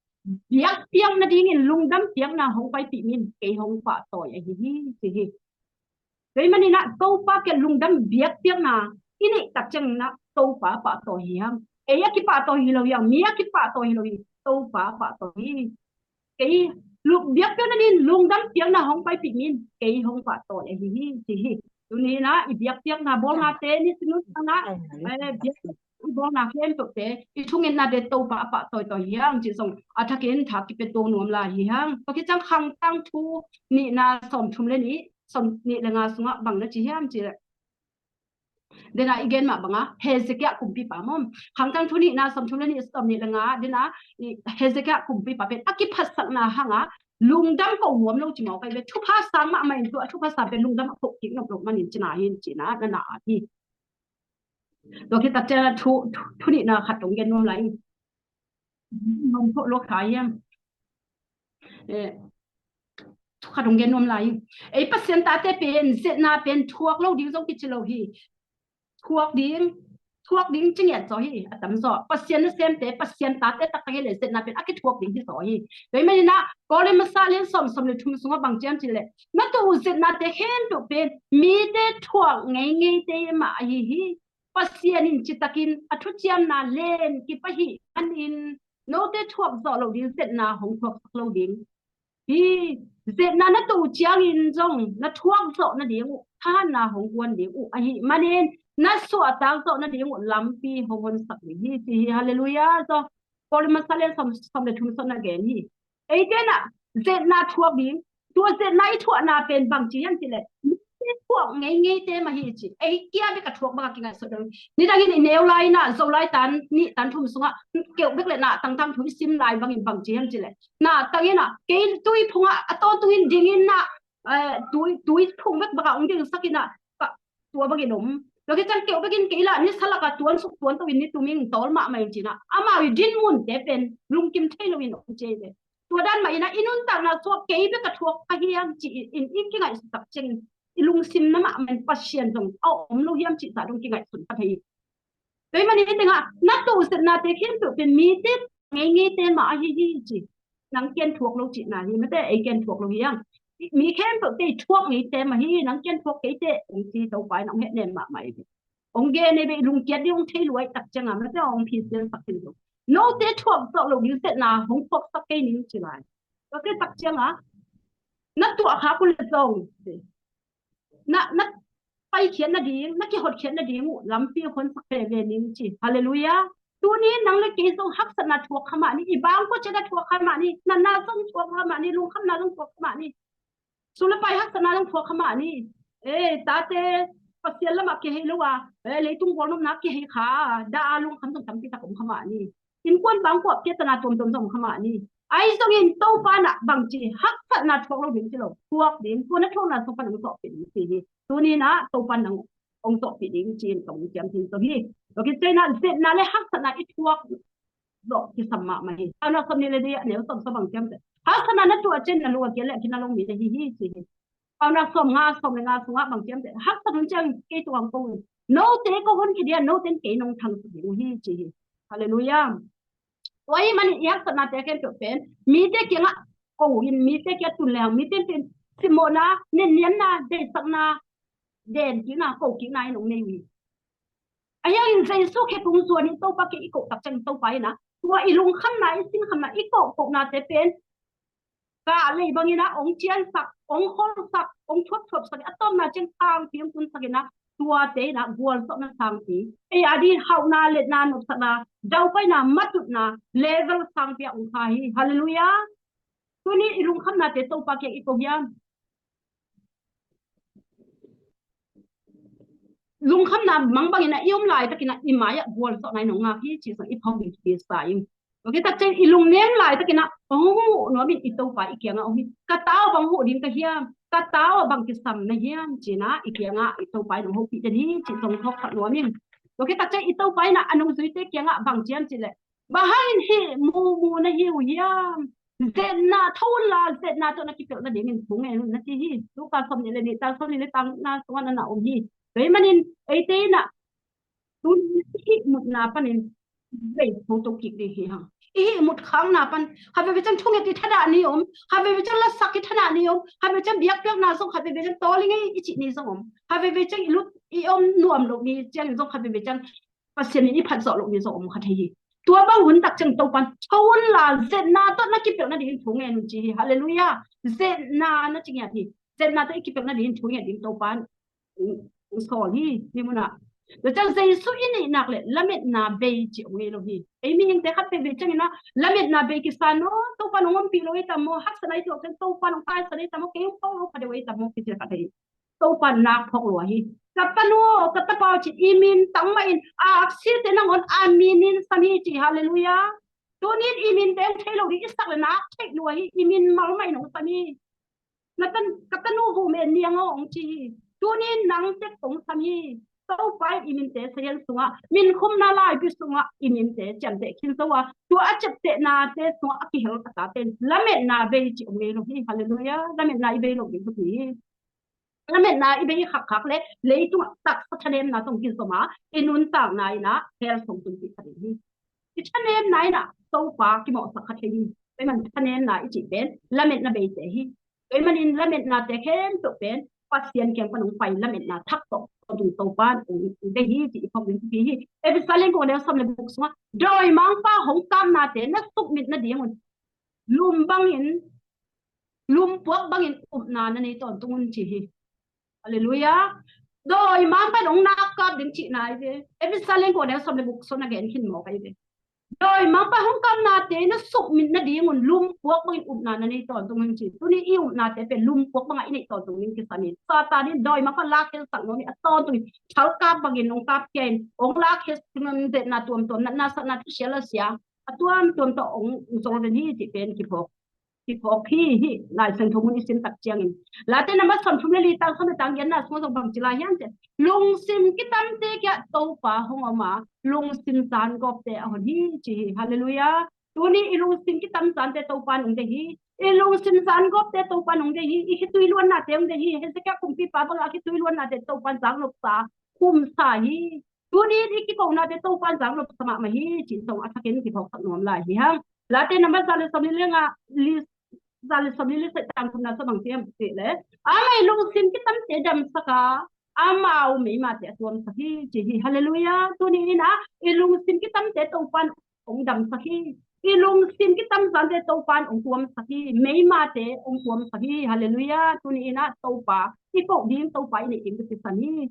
biakpiak nadingin lungdam piakna hong paipih min, kei hong pahtawi ahi hi ci hi. Tua ahih manin ah Topa kiang lungdam biakpiakna i neih tak ciangin ah Topa pahtawi hi hang. Ei a kipahtawi hi lo hi hang, mi a kipahtawi hi lo hi, Topa pahtawi hi. Kei lungdam biakpiak nadingin lungdam piakna hong paipih min, kei hong pahtawi ahi hi ci hi. Tuni in ah i biakpiakna bawlnate, nisim nuntakna, eh, biakpiak i bawlna khempeuhte, i thungetnate Topa a pahtawi tawi hi hang cih zong a thakin tha kipia to nuam lai hi hang. Tua khit ciang Khang Tangthu nihna sawmthum le nih, sawmnih le nga sungah bang na ci hiam cih leh, dena i gen mah banga Hezekiah kumpipa maw, Khang Tangthu nihna sawmthum le nih, sawmnih le nga dena i Hezekiah kumpipa pen a kiphatsakna hanga lungdam ko nuam lo ci mawk ahi ve. Thupha sang mahmah in tua a thupha sang pen lungdam a koh kik nop lo manin cina hi, cina na na hi. Tua khit tak ciang thu, thu, thu nihna khat ong gen nuam lai. Nuam thawh lo kha hiam? Eh, thu khat ong gen nuam lai. Ei Pasian tate pen zetna pen thuak lo ding zong kici lo hi. Thuak ding, thuak ding ci ngiat zaw hi, a tam zaw. Pasian nasemte, Pasian tate taktak hi leh zetna pen a kithuak ding hi zaw hi. Tua ahih manin ah Korin masa lian sawm, sawm le thum sungah bang ci hiam cih leh, na tuah uh zetnate khempeuh pen mite thuak ngeingeite mah ahi hi. Pasian in citakin a thuciamna len kip ahih manin note thuak zawh loh ding zetna hong thuaksak lo ding hi. Zetna na tuah uh ciangin zong na thuak zawh nading uh thahatna hong guan ding uh ahih manin na suahtak zawh nading uh lampi hong honsak ding hi ci hi. Halleluiah. Zaw Korin masa lian sawm, sawm le thum sungah na gen hi. Eite in ah zetna thuak ding, tua zetna i thuakna pen bang ci hiam cih leh, mite thuak ngeingeite mah hi ci. Ei kia bek a thuak bang a kingaihsut ding. Nidangin i neu lai in ah Zolai tan nih tan thum sungah keuh bek le nahtang tangthu i sim lai bangin bang ci hiam cih leh, nahtang in ah kei tui phungah a tawntungin dingin ah, eh, tui, tui phung bek bang a ong dingsak in ah, tua bangin om. Tua khit ciang keuh bekin kei lah nisa lakah tuansuk tuanto in ni tum ing, tawl mahmah ing ci-in ah amau i dinmunte pen lungkim thei loin om ci hi ve. Tua dan mah in ah i nuntakna sungah kei bek a thuak ka hiam ci-in i kingaihsut tak ciangin i lungsim na mahmah in Pasian zong a om lo hiam cih zah dong kingaihsun ka thei hi. Tua ahih manin hih tengah na tuah zetnate khempeuh pen mite ngeingeite mah ahi hi ci. Nang ken thuak lo cihna hi mate, ei ken thuak lo hi hang. Mi khempeuhte i thuak ngeite mah hi, nang ken thuak keite ong ci, Topa in ong hehnem mahmah hi ve. Ong gen hi ve, i lungkiat ding ong thei lua ahih tak ciangin mate, ong phialsak khin lo. Note thuak zawh loh ding zetna hong thuaksak kei ning ci lai. Tua khit tak ciangin na tuah khak uh leh zong na, na paikhiat nading, na kihotkhiat nading uh lampi honsak veve ning ci. Halleluiah. Tuni nang le kei zong haksatna thuak kha mah ni, i bangkua ciat a thuak kha mah ni, natna zong thuak kha mah ni, lungkhamna zong thuak kha mah ni, sum le pai haksatna zong thuak kha mah ni. Eh, tate Pasian lamah kihei lo a, eh, leitung gualnopna kihei kha, dah a lungkham zong tampi tak om kha mah ni. Innkuan bangkua piatana tuamtuam zong om kha mah ni. Ahi zongin Topa in ah bangci haksatna thuak lo ding ci lo, thuak ding, tua na thuakna sung pan hong zawhpih ding ci hi. Tuni in ah Topa in nang hong zawhpih ding ci-in ka hong ciamteh zo hi. Tua khit ciangin ah zepna le haksatna i thuak zawh kisam mahmah hi. Paunak sawmnih le li a neu sawm sawm bang ciamteh, haksatna na tuah ciangin na lu a kiat le a kina lo mi na hi hi ci hi. Paunak sawmnga, sawm le nga sungah bang ciamteh, haksat hun ciang kei tungah ko in, note ko honkhia ding a, note in kei nong thangsak ding uh hi ci hi. Halleluiah. Tua ahih manin i haksatnate khempeuh pen mite kiangah ko in, mite kiangah tun leng, mite in simmawhna, nenniamna, deihsakna, den kikna, ko kikna in hong nei uh hi. Ahi hangin Jesu khe kung zuan in Topa kiang i koh tak ciangin Topa in ah tua i lungkhamna, i sinkhamna, i kohkohnate pen kah lei bangin ah hong ciansak, hong kholsak, hong thuapthuapsak, a tawpna ciang sangpi hong tunsak in ah tuate in ah gualzawhna sangpi, ei a ding hauhna, letna, nopsakna, daupaina, matutna level sangpi ah hong kha hi. Halleluiah. Tuni i lungkhamnate Topa kiang i ko hiam? Lungkhamna mang bangin ah i om laitakin ah i mai-ah gualzawhna in hong ngak hi ci zong i phawk ding thupi sa ing. Tua khit tak ciang i lungnem laitakin ah hong huh nuam in i Topa i kiangah om hi. Ka ta aw bang huh ding ka hiam? Ka ta aw bang kisam na hiam? Ci-in ah i kiangah i Topa in hong hopih den hi ci zong phawksak nuam ing. Tua khit tak ciang i Topa in ah a nungzuite kiangah bang ci hiam cih leh, bang hangin hih mumu na hi uh hiam? Zepna tho unla, zepna tawh na kipelh nadingin thu ngen un na ci hi. Luka sawmnih le nih, tang sawmnih le tang na sungah na na om hi. Tua ahih manin eite in ah tun i hih mutna panin vei toto kik ding hi hang. I hih mut khakna pan khat veve ciang thunget i thadah ni om, khat veve ciang lasak i thadah ni om, khat veve ciang biakpiakna zong khat veve ciang tawl i ngei i cih ni zong om, khat veve ciang i lut i om nuam loh ni ciangin zong khat veve ciang Pasian in i phat zawh loh ni zong om kha thei hi. Tua bang hun tak ciang Topa in tho unla, zepna tawh na kipelh nadingin thu ngen un ci hi. Halleluiah. Zepna na ci ngiat hi. Zepna tawh i kipelh nadingin thu ngen ding Topa in hong sawl hi. Hih munah tua ciang Jesu i neih nak le lametna bei ci om ngei lo hi. Ei mihingte khat veve ciangin ah lametna bei kisa naw, Topa in hong ompih lo ei tam maw, haksatna i tuak ciang Topa in hong taisan ei tam maw, kei hong pau lo kha deuh ei tam maw, kici kha thei hi. Topa in nak phawk lua hi. Ka tanu, ka tapa aw ci-in i min tang mah in, a aksite nangawn a minin sam hi ci. Halleluiah. Tuni-in i minte hong thei lo ding i sak le nak theih lua hi. I min mal mah in hong sam hi. Na tan, ka tanu Vumei Niang aw hong ci hi. Tuni-in nang tek hong sam hi. Topa in i minte sahian sungah, min khumna laipi sungah i minte ciamteh khin zo a, tua a ciaptehnate sungah a kihel a tate in lametna bei ci om ngei lo hi. Halleluiah. Lametna i bei lo ding thupi hi. Lametna i bei khakkhak le leitungah taksa thanemna tawh kizom a, i nuntakna in ah hell sung tun kik kha ding hi. I thanemna in ah Topa kimawhsak kha thei hi. Tua ahih manin thanemna i cih pen lametna beite hi. Tua ahih manin lametnate khempeuh pen Pasian kiang pan hong pai lametna thak tawh tawntung Topa in hong deih hi ci i phawk ding thupi hi. Efesa lian kua, neu sawm le guk sungah, dawimangpa hong kapnate na sukmit nadingun lum bangin, lumpuak bangin upna na nei tawntung un ci hi. Halleluiah. Dawimangpa in hong nak kap ding cihna hi ve. Efesa lian kua, neu sawm le guk sung a gen khin mawk ahi ve. Dawimangpa hong kapnate na sukmit nadingun lumpuak bangin upna na nei tawntung un ci. Tuni i upnate pen lumpuak bangah i neih tawntung ding kisam hi. Satan in dawimangpa lakkhiatsak nuam hi. A tawntung in thalkap bangin hong kapkhia in, hong lakkhiat, zepna tuamtuam, natna satna, thusia lasia a tuamtuam tawh hong zol den hi cih pen kiphawk, kiphawk hi. Hih Lai Siangtho mun i sim tak ciangin, Late number sawmthum le li, tang sawm le tang giatna sungah zong bang ci lai hiam cih leh, lungsim kitamte kiangah Topa hong om a, lungsim zangawpte a hon hi ci hi. Halleluiah. Tuni i lungsim kitam zante Topa in hong deih hi. I lungsim zangawpte Topa in hong deih hi. I khitui luannate hong deih hi. Hezekiah kumpipa bangah a khitui luannate Topa in zangnopsa, khumsa hi. Tuni i kikohnate Topa in zangnopsa mahmah hi cih zong a thakin kiphawksak nuam lai hi hang. Late number za le sawmli le nga, li, za le sawmli le sagih, tang thumna sung bang ci hiam cih leh, amah in lungsim kitamte damsak a, amau meimate a tuamsak hi ci hi. Halleluiah. Tuni in ah i lungsim kitamte Topa in hong damsak hi. I lungsim kitam zante Topa in hong tuamsak hi. Meimate hong tuamsak hi. Halleluiah. Tuni in ah Topa i koh ding, Topa i neih ding ka kisam hi.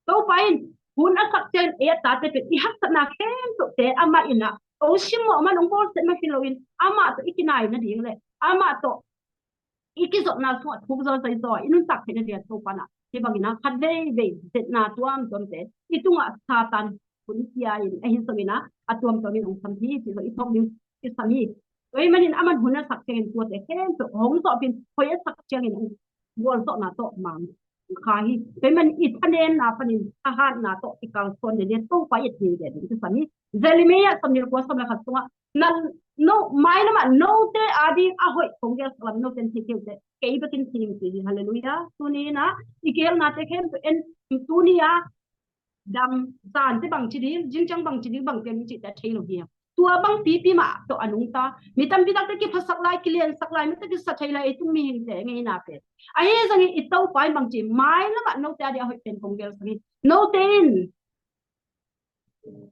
Topa in hun a sak ciang ei a tate pen i haksatna khempeuhte amah in ah hong simmawh man, hong bawlsiat man hi loin, amah tawh i kinai nading le amah tawh i kizopna sungah thuk zaw zai zaw i nuntak theih nading a Topa in ah hih bangin ah khat veivei zepna tuamtuamte i tungah Satan hun pia in, ahi zongin ah a tuamtuam in hong sam hi cih zong i phawk ding kisam hi. Tua ahih manin aman hun a sak ciangin tuate khempeuh hong zawhpih in, hoih a sak ciangin gualzawhna tawh mang kha hi. Tua ahih manin i thanemna panin thahatna tawh i kalsuan ding hi. Topa i et ding hi. Jeremiah sawmnih le kua, sawm le khat sungah, na, no, mailamah note ading a hoih kong gelsak lam note in thei kei uh teh, kei bekin thei ing, ci hi. Halleluiah. Tuni in ah i geelnate khempeuh en, tuni a dam, zante bang ci ding, zingciang bang ci ding, bang pian ding cihte a thei lo hi. Tua bang pipi mah tawh a nungta, mi tampi takte kiphasak lai, kiliansak lai, mite kisa thei lai, ei tung mihingte ngeina pen. Ahi zongin i Topa in bang ci, mailamah note ading a hoih pen kong gelsak hi. Note in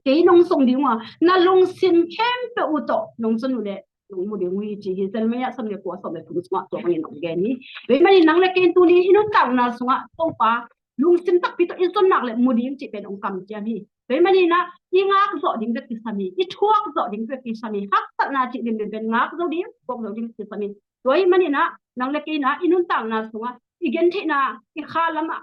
kei nong zong ding uh a, na lungsim khempeuh uh tawh nong zon uh leh nong mu ding uh hi, ci hi. Jeremiah sawm le kua, sawm le thum sungah tua bangin hong gen hi. Tua ahih manin nang le kei in tuni i nuntakna sungah Topa lungsim takpi tawh i zon nak leh mu ding cih pen hong kamciam hi. Tua ahih manin ah i ngak zawh ding bek kisam hi, i thuak zawh ding bek kisam hi. Haksatna cih limlim pen ngak zo ding, thuak zo ding kisam hi. Tua ahih manin ah nang le kei in ah i nuntakna sungah i gentheihna, i kha lamah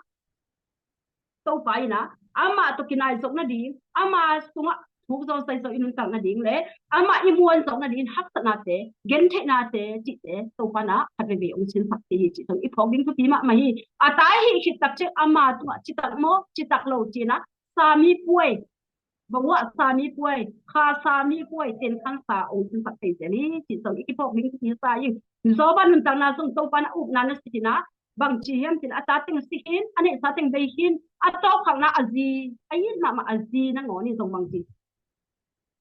Topa in ah amah tawh kinai zawk nading, ama sungah thuk zawh sai zawh i nuntak nading le amah i muan zawk nading haksatnate, gentheihnate cihte Topa in ah khat veivei hong sinsak thei hi, cih zong i phawk ding thupi mahmah hi. A tai hih khit tak ciang ama tungah citak maw, citak lo ci-in ah Sami puai, bang uh ah Sami puai, Kha Sami puai, Tenkhansa hong sinsak thei zel hi, cih zong i kiphawk ding thupi sa hi. Job a nuntakna zong Topa in ah upna nasia in ah bang ci hiam cih leh a ta teng si khin, a neihsa teng bei khin, a tawpkhakna a zi, a it mahmah a zi nangawn in zong bang ci,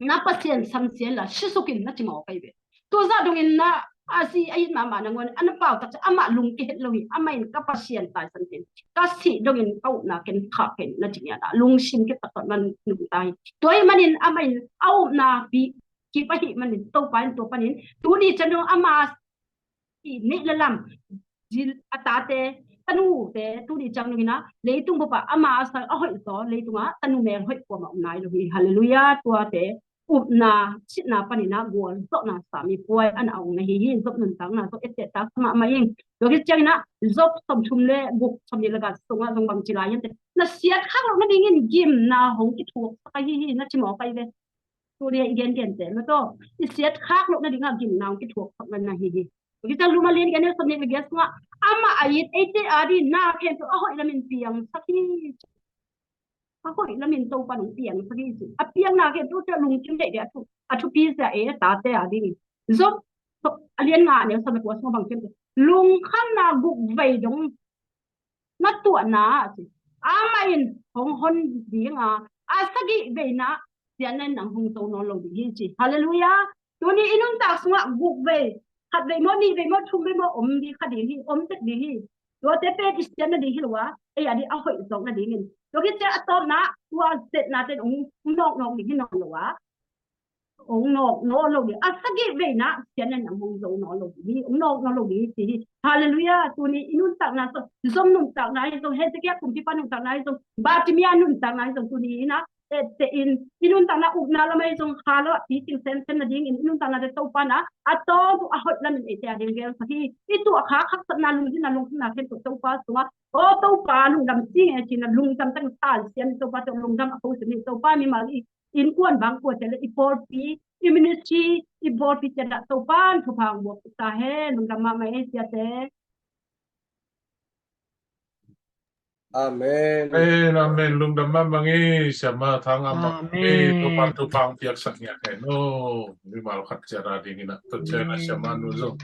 na Pasian samsia inla si suk in, na ci mawk ahi ve. Tua zah dongin na a zi a it mahmah nangawn in a na pau tak ciang amah lung kihet lo hi. Amah in ka Pasian taisan kei in, ka sih dongin ka upna ken khah kei in, na ci ngiat a lungsim khit tak tawh na nungta hi. Tua ahih manin amah in a upna pi kip ahih manin Topa in tua panin tuni ciang dong ama i neih le lam, zil a tate, tanute tuni ciang dongin ah leitung bup ah ama a sal a hoih zaw, leitungah tanu mel hoih kuamah om nai lo hi. Halleluiah. Tuate upna sitna panin ah gualzawhna Sami puai a na hong na hi hi. Job nuntakna zong etteh tak mahmah ing. Tua khit ciangin ah Job sawmthum le guk, sawmnih le giat sungah zong bang ci lai hiam cih leh, na siatkhak loh nadingin gimna hong kithuaksak ahi hi, na ci mawk ahi ve. Tuni a i gengente mah tawh i siatkhak loh nadingah gimna hong kithuaksak na hi hi. Tua khit ciang Lum a lian giat, a neu sawmnih le giat sungah, amah a it eite ading na khempeuh a hoih lamin piangsak hi. A hoih lamin Topa in hong piangsak hi, ci. A piang na khempeuh ciang lungkim deih ding a thu, a thupi zia e, a tate ading. Job a lian nga, a neu sawm le kua sungah bang ci hiam cih leh, lungkhamna guk vei dong na tuahna ah, ci, amah in hong hon ding a, a sagih veina siatna in nang hong zo nawn lo ding hi, ci. Halleluiah. Tuni i nuntak sungah guk vei, khat vei maw, nih vei maw, thum vei maw om ding kha ding hi, om tek ding hi. Tuate pen i siatna ding hi lo a, ei ading a hoih zawk nadingin. Tua khit ciang a tawpna, tua siatnate in hong nawknawk ding hi nawn lo a, hong nawk nawn lo ding, a sagih veina siatna in nang hong zo nawn lo ding hi, hong nawk nawn lo ding hi, ci hi. Halleluiah. Tuni i nuntakna zong, Job nuntakna hi zong, Hezekiah kumpipa nuntakna hi zong, Bartimai nuntakna hi zong, tuni in ah etteh in, i nuntakna upna lam ahi zong, kha lo ah piting semsem nadingin i nuntaknate Topa in ah a tawntung a hoih lamin eite ading gelsak hi. I tuahkhak haksatna, lungkimna, lungkimna khempeuh Topa sungah, aw Topa lungdam sing e, ci-in ah lungdam teng talsiam hi. Topa tawh lungdam a ko sim hi. Topa mimal i innkuan bang kuate le i pawlpi, i ministry, i pawlpi ciat ah Topa in thupha hong buak ta hen. Lungdam mahmah e, siate. Amen. Amen, amen. Lungdam mahmah ing, siama, thangah mahmah ing. Amen. Topa in thupha hong piaksak ngiat hen. Oh, mimal khat ciat adingin ah, tua ciang a siama nu zong,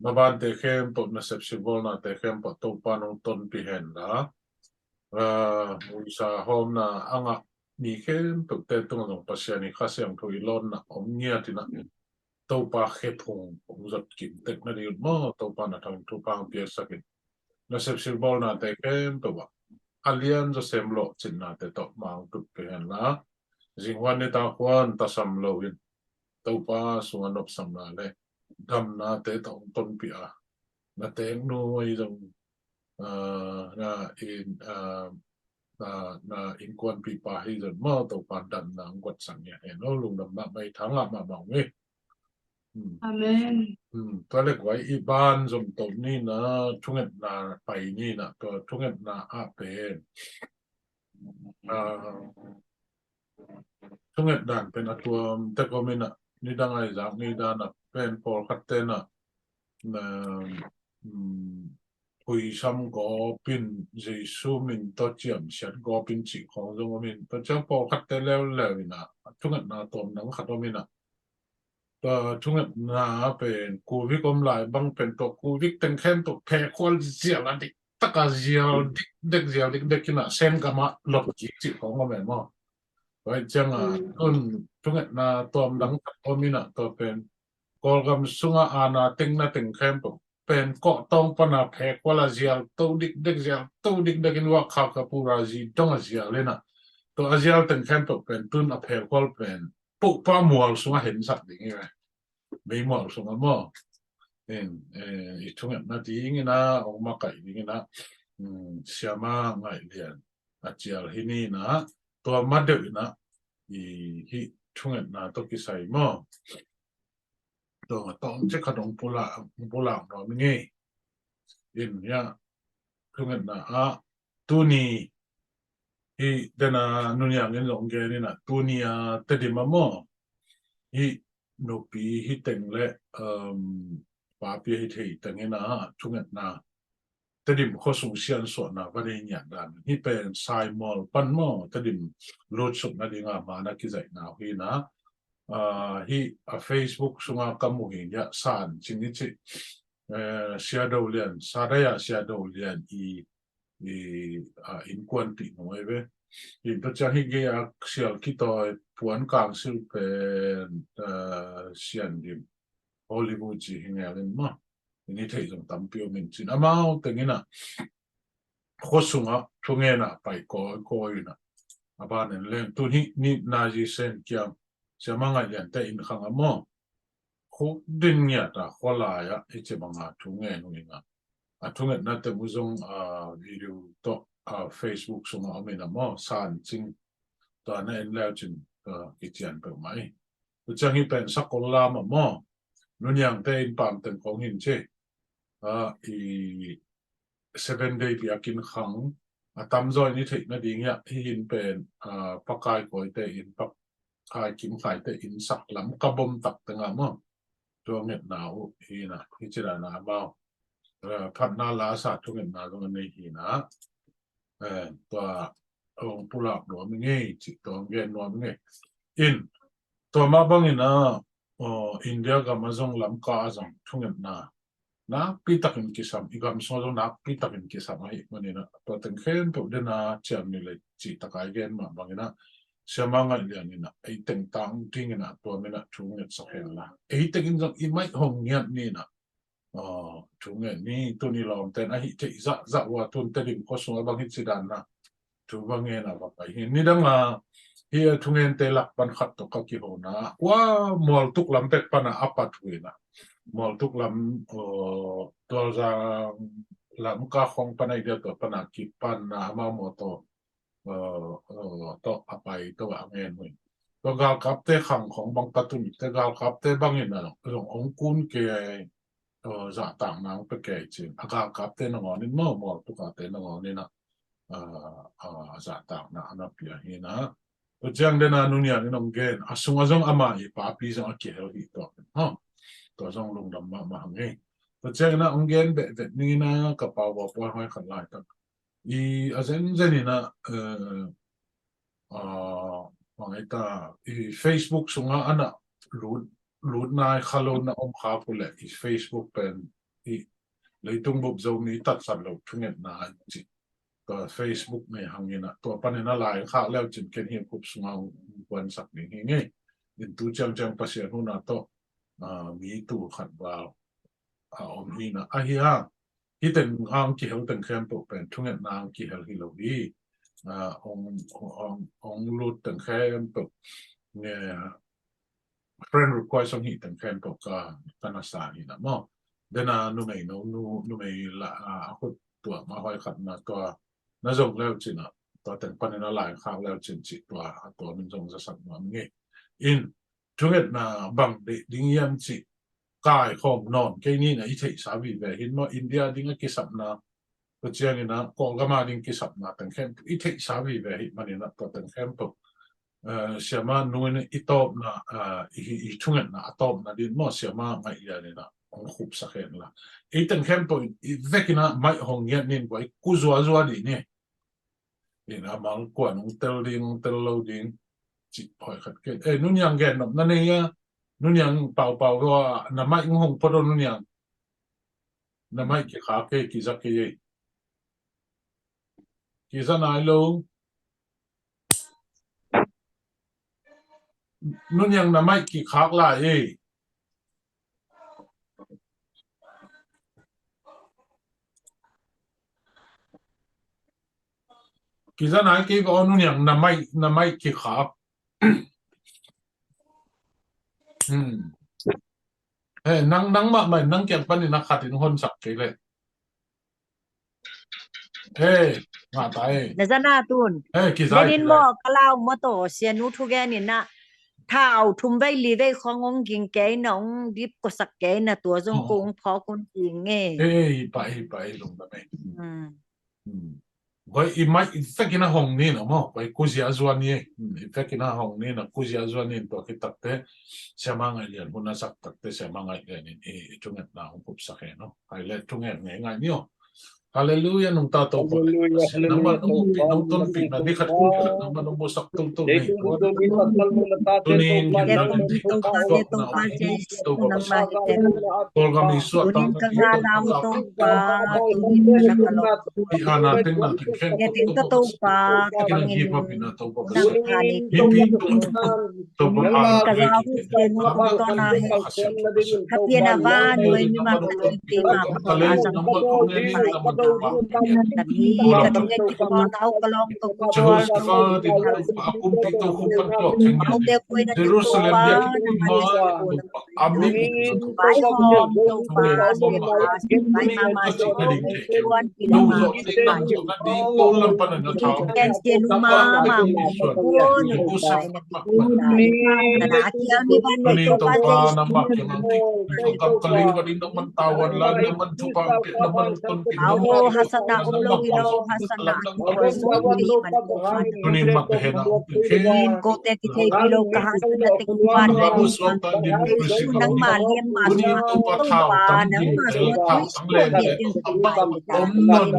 na bante khempeuh, na sepsipbawlnate khempeuh Topa in hong tonpih hen la, ah, huisa hawmna a ngah mi khempeuhte tungah zong Pasian i Kha Siangtho i lawnna om ngiat in ah, Topa khephung hong zat kim tek nading un maw, Topa in a thang thupha hong piaksak in, na sepsipbawlnate khempeuh ah a lian zaw sem lawhcinnate tawh mang tut pih hen la, zinghuan nitak huan tasam loin Topa sungah nopsakna le damnate tawh hong tonpih a, na teeknu ahi zong, ah, na inn, ah, na, na innkuanpipa hi zong maw, Topa in damna hong guatsak ngiat hen. Oh, lungdam mahmah ing, thangah mahmah ung e. Hmm. Amen. Hmm. Tua leh guai, i ban zom to ni na, thungetna pai ni na, tua thungetna ah pen, ah, thunget dan pen a tuam tek om in ah, nidang a i zak ni dan ah pen pawlkhat tenah na, um, huisam gawpin Jesu min tawh ciamsiat gawpin cih khawng zong om in, tua ciang pawlkhatte leuleu inah thungetna tuamdang khat om inah, tua thungetna pen covid om lai bang pen tua covid teng khempeuh phekhual zial a dik taka zial dikdek zial dikdek inah Sen gamah lot kik cih khawng om e maw? Tua ciangah tun thungetna tuamdang khat om inah tua pen Kawlgam sungah aana tengna teng khempeuh pen kawhtawng pana phekhual a zial to dikdek zial to dikdek in wakkhak a pura zi dong a zial inah tua a zial teng khempeuh pen tun a phekhual pen puhpa mual sungah hensak ding hi ve. Meimual sungah maw? In, eh, i thungetna ding inah ong makaih ding inah, um, Siama Ngaih Lian a cial hi ni inah tua ma deuh inah i hih thungetna tawh kisai maw? Tua tawng cek khat ong pulak ong pulak nuam ing ei. In ya thungetna ah tuni hih dena nuniang in zong gen inah tuni a Tedim a maw? Hih nupi hih teng le, um, papi hih thei teng inah thungetna Tedim khuasung siansuahna va nei ngiat dan hih pen Saimual pan maw Tedim lutsuk nadinga mana kizaihna uh hi inah, ah, hih a Facebook sunga ka mu hi inah San Cing i cih, eh, Sia Do Lian, Sadaya Sia Do Lian i, i, ah, innkuan tih nung ahi ve. Hih tua ciang hih gei a sial kitawi puan kangsil pen, eh, Sian Dim Hollywood ci hi ngel in maw? Hih ni theih zong tampi om in cin amau teng inah khuasungah thungenah pai kawikawi inah a ban en leng tun hih ni nazi sen kiang Siama Ngaih Liante inn khang a maw? Khuk din ngiat a khualai ah i ci banga thungen uh inah a thungetna teng uh zong, ah, video tawh, ah, Facebook sungah om inah maw? San Cing tua na en leu cin, ah, kician peuhmah hi. Tua ciang hih pen sakol lam a maw? Nuniangte in pamteng kong hin ci. Ah, i Seven Day biakinn khang a tamzaw in i theih nading iah hih hin pen, ah, Pakai Kawite in Pakai Kim Khaite in sak lam ka bom tak tengah maw? Tua ngetna uh hi inah hi ci dan a amau, eh, phatna la sa thungetna zong a nei hi inah, eh, tua ong pulak nuam ing ei cih tua ong gen nuam ing ei. In tua mah bang inah, oh, India gam a zong Lamka a zong thungetna nakpi takin kisam, i gam sung a zong nakpi takin kisam ahih man inah tua teng khempeuh dena ciam ni le cih taka i gen mah bang inah Siama Ngaih Lian inah ei teng tang ding inah tua min ah thu ngetsak hen la ei teng in zong i maih hong ngiat ni inah, ah, thu nget ni. Tuni lawmten ahih theih zahzah uh a tun Tedim khuasung a bang hi ci dan na thu bang ngen a va pai hi. Nidang a hi a thungente lak pan khat tawh ka kihona kua Mualtuk lam pek pana a pat uh inah Mualtuk lam, uh, Tualzang lam ka khong pana i dia tua pana kipan na amau mawtaw, uh, uh, tawh a pai tawh a ngen uh in tua galkapte khang khong bang ka tun te galkapte bang in a zong ong kun ke, uh, zahtakna ong pia kei cin a galkapte nangawn in maw Mualtuk ate nangawn in ah, ah, ah, zahtakna a na pia hi inah. Tua ciang dena nuniang in ong gen a sung a zong ama i papi zong a kihel hi tua pen ha tua zong lungdam mahmah hang ei. Tua ciang inah ong gen behbeh ning inah ka pau va puan hoi khat laitak i a zenzen inah, eh, ah, bang ei ta i Facebook sungah ana lut lut nai khalona om kha pule i Facebook pen i leitung bup Zomi tatsat lo thungetna an ci. Tua Facebook nei hang inah tua pan inah lai khak leu cin ken hi khup sungah ong puansak ding hi ngei. In tu ciangciang Pasian huna tawh, ah, mi tu khat val a om hi inah ahi hang hi teng ang kihel teng khempeuh pen thungetna ang kihel hi lo hi. Ah, ong, ong, ong lut teng khempeuh nge friend request ong hih teng khempeuh ka, ka na sa hi inah maw? Dena numei no nu numei la, ah, a khut tuah ma hoi khat na tua na zong leu cin ah tua teng pan inah lai khak leu cin cih tua a tua min zong zasak nuam ngei. In thungetna bang deih ding hiam cih kai khawm nawn kei ni inah i theihsa vive hin maw India ding a kisapna tua ciang inah Kawlgam a ding kisapna teng khempeuh i theihsa vive hih man inah tua teng khempeuh eh, siama nu in i tawpna, eh, i, i thungetna a tawpna din maw, siama ngaih lian in ah hong khupsak hen la. Ei teng khempeuh in i vekin ah maih hong ngiat nin, kua i ku zuazua dih ni. In a mang kua nong tel ding, nong tel lo ding, cih hoi khat kei. Eh, Nu Niang gen nop na nei a, Nu Niang paupau a, na maih hong phot aw Nu Niang. Na maih kikhak kei, kiza kei ei. Kiza nai lo. Nu Niang na maih kikhak lai ei. Kiza nai kei va aw Nu Niang, na maih, na maih kikhak. Hmm. Eh, nang, nang mah, mah, nang kiang panin a khat in honsak kei le. Eh, ngah ta ei. Na za na tun. Eh, kizai, denin kizai. Maw, ka lau maw tawh, sia nu thu gen in ah. Thau thum vei li vei khong hong ging kei na, hong dip kosak kei na, tua zong, oh, kong phawk hun ging e. Eh, eh, hi pa, hi pa, hi lungdam ei. Hmm. Hmm. Koi i maih i vekin a hong ni na maw, koi kuzia zuan ni, hmm, i vekin a hong ni na, kuzia zuan ni tua khit takte, siama ngaih lian hun a sak takte, siama ngaih lian in i, i thungetna hong khupsak hen aw. Hai le thunget ngei ngai ni aw. Halleluia, nungta Topa. Halleluia, halleluia, nangmah nong pi, nong tonpihna ni khat kum khat nangmah nong musak tungtung ni. Tunin ginna lim thei ka tuakna a hi Topa Pasian. Kawlgam i suahtakna hi Topa. I ana tengna teng khen ka Topa Pasian. Topa Pasian. Topa Pasian. Jehoshaphat in Topa a kumpi to khuk pan tuak theng in Jerusalem biakinn ma Topa a mik Topa Pasian. Jehoshaphat in Topa Pasian. Tunin Topa nangmah kiang a kong kap ka ling, ka ding nangman tawan la, nangman thupha pia, nangman tonpih, nangman hasana om lo hi lo, hasana tunin mak ka hena om pia kei. Kote kithei pi lo ka hasana teng pan nangmah liam ma Topa, nangmah suak tang le om non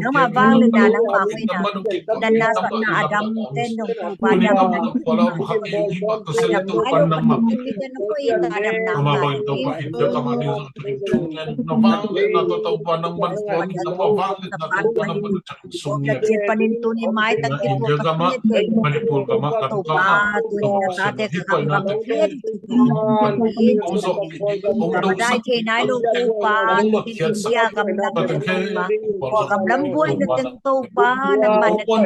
Nangmah vang le na, nangmah hoihna, na, na, na, na, a dam ten dong Topa dam na, a dam na, a dam na, Topa nangmah panin tuni maitak Topa, tuni na tate ka kamkam Topa, India gamlam, Kawlgam lam buaina teng Topa, nangmah na teng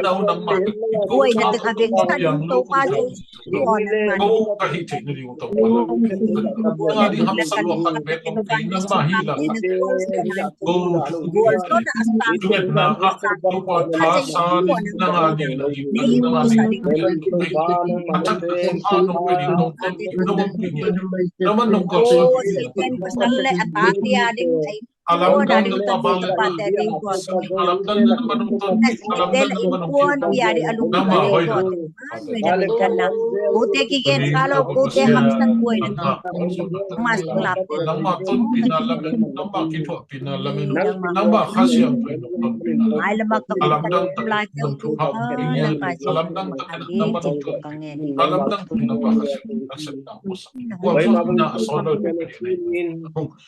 buaina teng a vekpi teng Topa, Jesu aw nangmah na teng Nangmah hoih na, kote kigen kalo, kote hamsat buai na, nangmah sulap, nangmah tonpihna lamen, nangmah kithuahpihna lamen, nangmah Kha Siangtho in tonpihna lamen. A lamdang takin nangmah tonpihna, a lamdang takin nangmah Kha Siangtho in tonpihna lamen.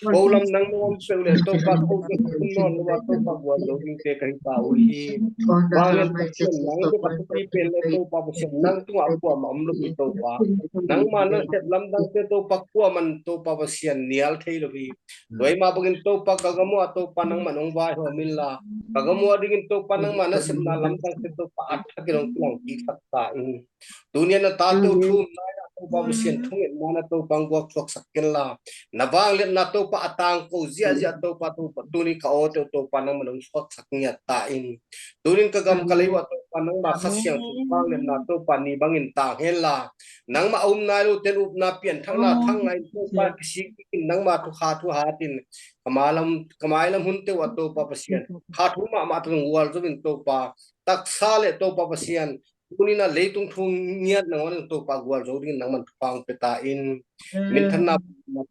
Ko lamdang nong om peuh le Topa, ko ke ka thum nawn lo a Topa guan lo dingte ka hi ta uh hi. Vanglian Pasian nang tawh ka thupi pen le Topa Pasian nang tungah kuamah om lo hi Topa. Nangma na sep lamdangte Topa kuamah in Topa Pasian nial thei lo hi. Tua ahih mah bangin Topa ka gam uh ah Topa nangmah nong vaihawm inla, ka gam uh adingin Topa nangma na sepna lamdangte Topa a thakin hong kilang kiksak ta in. Tuni a na tate uh thu um lai-in Topa Pasian, thungetna na Topa hong guak thuaksak ken la, na vangliatna Topa a tangko ziahziah Topa, Topa tuni ka awte uh Topa nangmah hong suaksak ngiat ta in. Tunin ka gam ka lei uh ah Topa nangmah Kha Siangtho vangliatna Topa ni bangin tang hen la, nangmah a um nai lo ten upna pianthakna thangna in Topa kisik in nangmah thukha thu hatin ka mailam, ka mailam hunte uh ah Topa Pasian, kha thu mahmah tawh gualzo in Topa, taksa le Topa Pasian, tunin ah leitung thu ngiat nangawn in Topa gualzo dingin nangman thupha hong pia ta in. Minthanna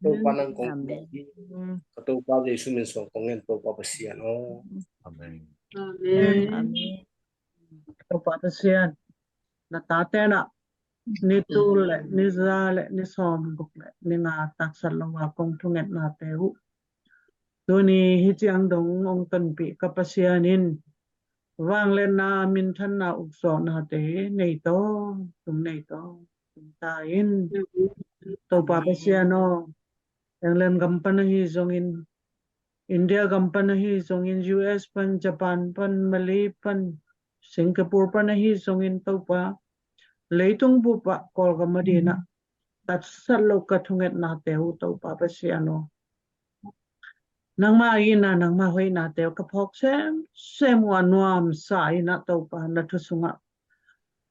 Topa nang kong ka Topa Jesu min suang kong ngen Topa Pasian aw. Amen. Topa Pasian, na tate na ni tul le ni za le ni sawm guk le ni nga taksat lo a kong thungetnate uh tuni hi ciang dong hong tonpih ka Pasian in vangliatna minthanna ukzawhnate nei tawh tung nei tawh tung ta in. Topa Pasian aw, England gam pan ahi zongin, India gam pan ahi zongin, U S pan, Japan pan, Malay pan, Singapore pan ahi zongin Topa, leitung bup ah Kawlgam a dinah tatsat lo ka thungetnate uh Topa Pasian aw, nangmah itna nangmah hoihnate uh ka phawk semsem uh a nuamsa inah Topa na thu sungah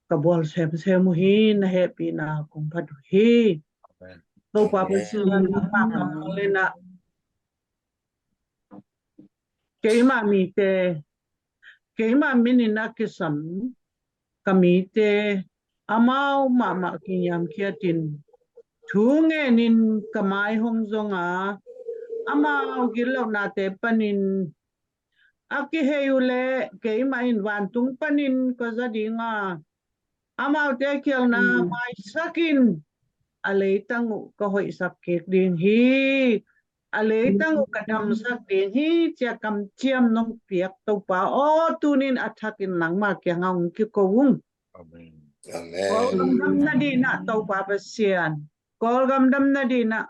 ka bual semsem uh hi. Na hehpihna kong phat uh hi. Topa Pasian nangmah ka mawh lenah keimah mite, keimah minin a kisam ka mite amau mahmah kiniamkhiatin thu ngenin ka mai hong zonga amau gitlohnate panin a kihei uh leh keimah in vantung panin ka za dinga amaute khialhna maisakin a leitang uh ka hoihsak kik ding hi. A leitang uh ka damsak ding hi, ci-a kamciam nong piak Topa aw, tunin a thakin nangmah kiangah hong kiko ung. Kawlgam dam nadinah Topa Pasian, Kawlgam dam nadinah,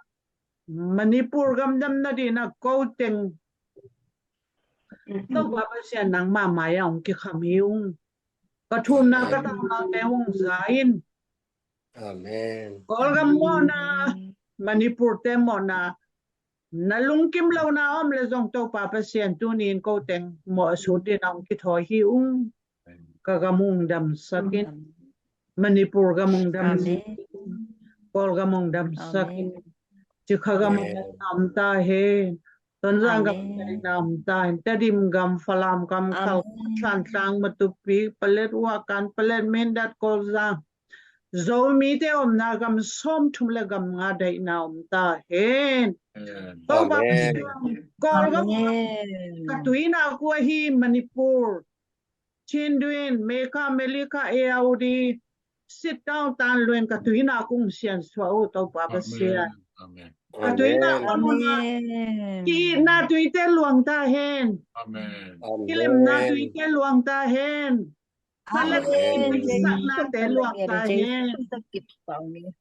Manipur gam dam nadinah ko teng Topa Pasian nangmah mai-ah hong kikham hi ung. Ka thumna ka taunate hong za in. Kawlgam mawhna, Manipur te mawhna, na lungkim lohna om le zong Topa Pasian tunin ko teng mawh a sut dinah hong kithawi hi ung. Ka gam hong damsak in. Manipur gam hong damsak in. Kawlgam hong damsak in. Cikha gam hong damsak ta hen. Tonzang gam hong damsak ta hen. Tedim gam, Falam gam, Khalkha, Thantlang, Matupi, Paletwa, Kanpalet, Mindat, Kawlzang, Zomite omna gam sawmthum le gam nga daihna om ta hen. Topa Pasian, Kawlgam ka tuinak uh ahi Manipur, Chin Twin, Mekha, Melika, Eaudi, Sit Down, Tan Luen ka tuinak uh hong siansuah uh Topa Pasian. Ka tuinak uh nunah ki-itna tuite luang ta hen. Kilemna tuite luang ta hen. Palet in saknate luang ta hen.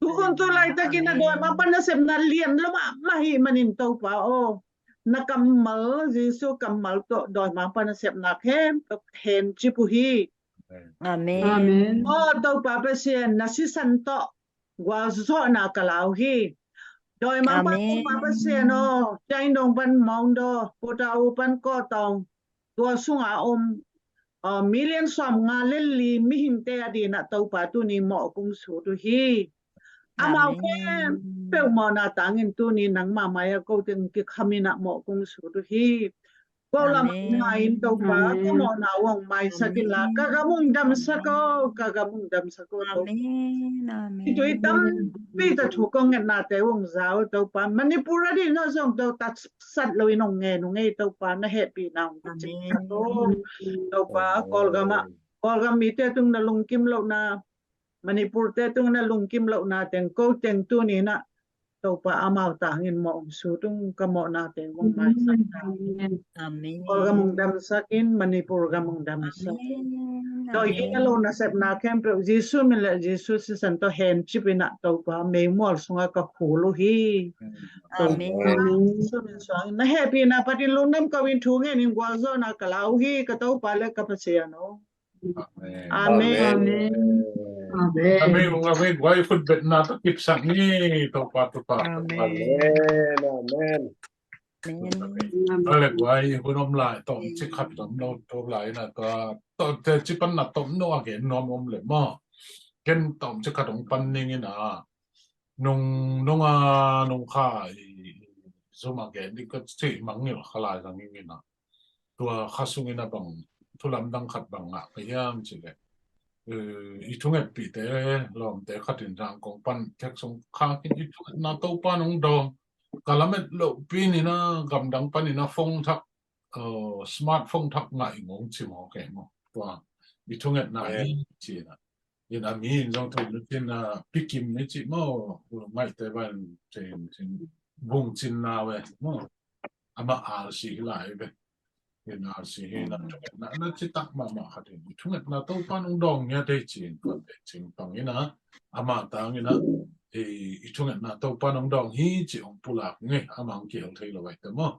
Tukhun tu laitakin a dawimangpa nasepna lian lo mahmah hi manin Topa aw, na kammal, Jesu kammal tawh dawimangpa nasepna khempeuh hen cip uh hi. Aw Topa Pasian, na sisan tawh gualzawhna ka la uh hi. Dawimangpa Topa Pasian aw, Jaindong pan Maungdaw, Pu Tau pan Kawtawng, tua sunga om million sawmnga le li mihingte a dinah Topa tuni mawh kong sut uh hi. Amau khempeuh mawhna tangin tuni nangmah mai-ah ko teng kikham inah mawh kong sut uh hi. Ko lam ngai in Topa, ka mawhna uh hong maisak inla, ka gam hong damsak aw, ka gam hong damsak aw Topa. Hih tui tampi tawh thu kong ngetnate uh hong za uh Topa. Manipur a dinah zong tatsat loin hong ngen uh ngei Topa, na hehpihna hong kicing Topa. Kawlgam ah, Kawlgam mite tung na lungkim lohna, Manipur te tung na lungkim lohna teng ko teng tuninah Topa amau tangin mawh hong sut ung, ka mawhna teng hong maisak ta. Kawlgam hong damsak in, Manipur gam hong damsak in. Dawi gina lo nasepna khempeuh Jesu min le Jesu sisan tawh hen cip inah Topa meimual sungah ka khul uh hi. Topa Jesu min suangin na hehpihna phatin lungdam ko in thu ngenin gualzawhna ka la uh hi, ka Topa le ka Pasian aw. Amen. Amen. Amen. Amen. Amen. Guai, khut betna tawh kipsak ni, Topa, Topa. Amen. Amen. Amen. Amen. Amen. Guai, hun om lai, tawm cik khat om lo, tawm lai na, tua, tawm te cik pan na tawm no a gen nuam om le maw. Ken tawm cik khat hong pan ning in a. Nung, nung a, nung kha i, i, zum a gen ding ka cih mangngilh kha lai zang ing in a. Tua kha sung in a bang, thu lamdang khat bang ngah ka hiam cih leh. Eh, i thungetpihte, lawmte khat in zang kong pan, text hong khak in i thungetna Topa nong dawng. Ka lamet loh pi in a, gamdang pan in a phone thak, eh, smartphone thak ngah in hong ci maw kei maw. Tua, i thungetna hi ci in a. In a mi in zong thu nu cin a, pikim ni ci maw, ngaihte ban cin, cin, bung cin na ve maw. Amah R C hi lai ve. In R C hi na, thungetna, na ci tak mahmah khat in. Thungetna Topa nong dawng hi a, tei ci in, tua te cing pang in a, amah tang in a, i, i thungetna Topa nong dawng hi ci hong pulak nge, amah hong kihel thei lo vai te maw.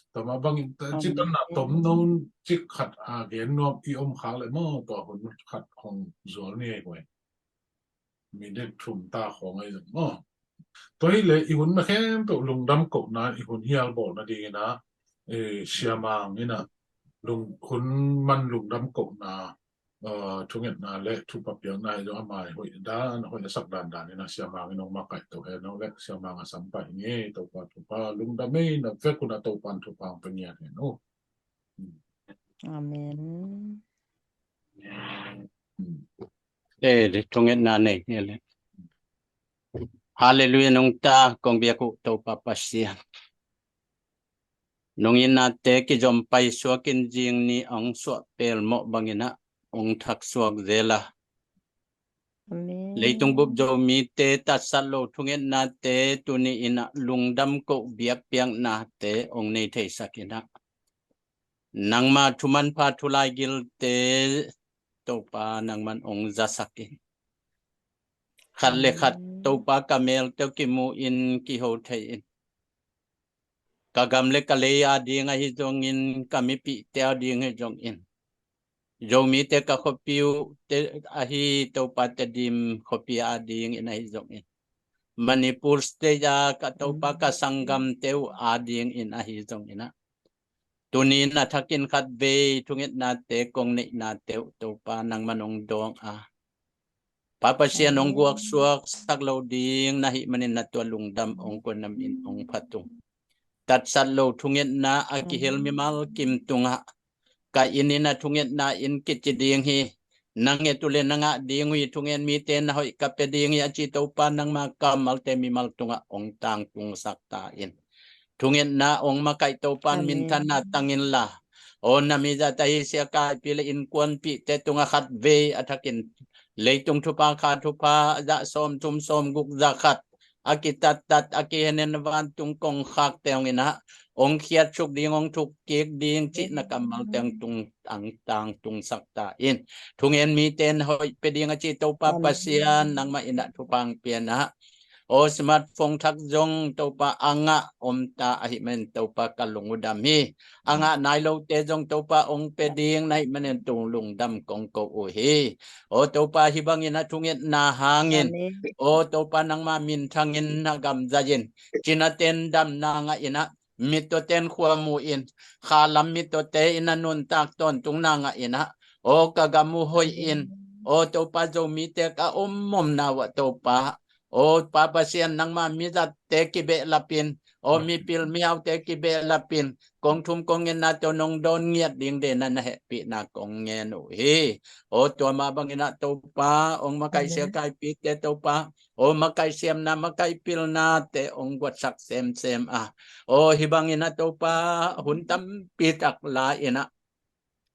Tua mah bangin, ta, cik pan na tom no cik khat a gen nuam i om khak le maw, tua hun khat hong zual ni ei huai. Minute thum ta khawng ei zong maw. Tua hi le i hun na khempeuh lungdam kohna, i hun hial bawlna ding in a, eh, siamang in a, lung, hun man lungdam kohna, eh, thungetna le thupha piakna hi zong a mai hoih dan, hoih a sak dandan in a siamang in hong makaih to hen hong le siamang a sam pai nge, Topa thupha lungdam ei na vek un a Topan thupha hong pe ngiat hen uh. Amen. Eh, le thungetna nei, eh, le. Halleluiah, nungta kong biak uh Topa Pasian. Nunginate kizom pai suakin zing ni hong suah pelmawh bangin a hong thak suak zel a. Amen. Leitung bup Zomite tatsat lo thungetnate tuni in a lungdam koh biakpiaknate hong nei theisak in a. Nangma thumanpha thulaigilte Topa nangman hong zasak in. Khat le khat, amen, Topa ka melte uh kimu in kiho thei in. Ka gam le ka lei a ding ahi zongin, ka mipihte a ding ahi zongin. Zomite ka khuapi uh te ahi Topa Tedim khuapi a ding in ahi zongin. Manipur State a ka Topa ka sanggamte uh a ding in ahi zongin a. Tuni in a thakin khat vei thungetnate kong neihnate uh Topa nangman hong dawng a. Pa Pasian hong guaksuak sak lo ding na hih manin na tua lungdam hong kuanam in hong phat ung. Tatsat lo thungetna a kihel mimal kim tungah ka inn in a thungetna inn kici ding hi. Na nget uh le na ngah ding uh hi, thunget mite na hoih ka pia ding hi a ci Topa nangma kammalte mimal tungah hong tangtungsak ta in. Thungetna hong makaih Topan minthanna tang inla. Aw na mizat ahi siakaipi le innkuanpihte tungah khat vei a thakin leitung thupha kha thupha za sawm thum sawm guk za khat a kitattat a kihenen vantung kongkhakte hong in a hong khiatsuk ding hong thukkik ding cihna kammalte hong tung ang tangtungsak ta in. Thungen mite na hoih pia ding a ci Topa Pasian nangmah in a thupha hong pia in a. Aw smartphone thak zong Topa a ngah om ta ahih manin Topa ka lung uh dam hi. A ngah nai lote zong Topa hong pia ding na hih manin tung lungdam kong ko uh hi. Aw Topa hih bangin a thungetna hangin, aw Topa nangma minthangin na gam zai in. Cina ten damna ngah in a, mittuaten khua mu in, khalam mittuate in a nuntak tawntungna ngah in a, aw ka gam uh hoih in, aw Topa Zomite ka om omna uh ah Topa, aw Pa Pasian nangma mizatte kibehlap in, aw mipil mihaute kibehlap in, kong thum kong ngenna tawh nong dawn ngiat ding dena na hehpihna kong ngen uh hi. Aw tua mah bangin a Topa hong makaih siakaipite Topa, aw makaih siamna makaih pilnate hong guatsak semsem a. Aw hih bangin a Topa hun tampi tak la in a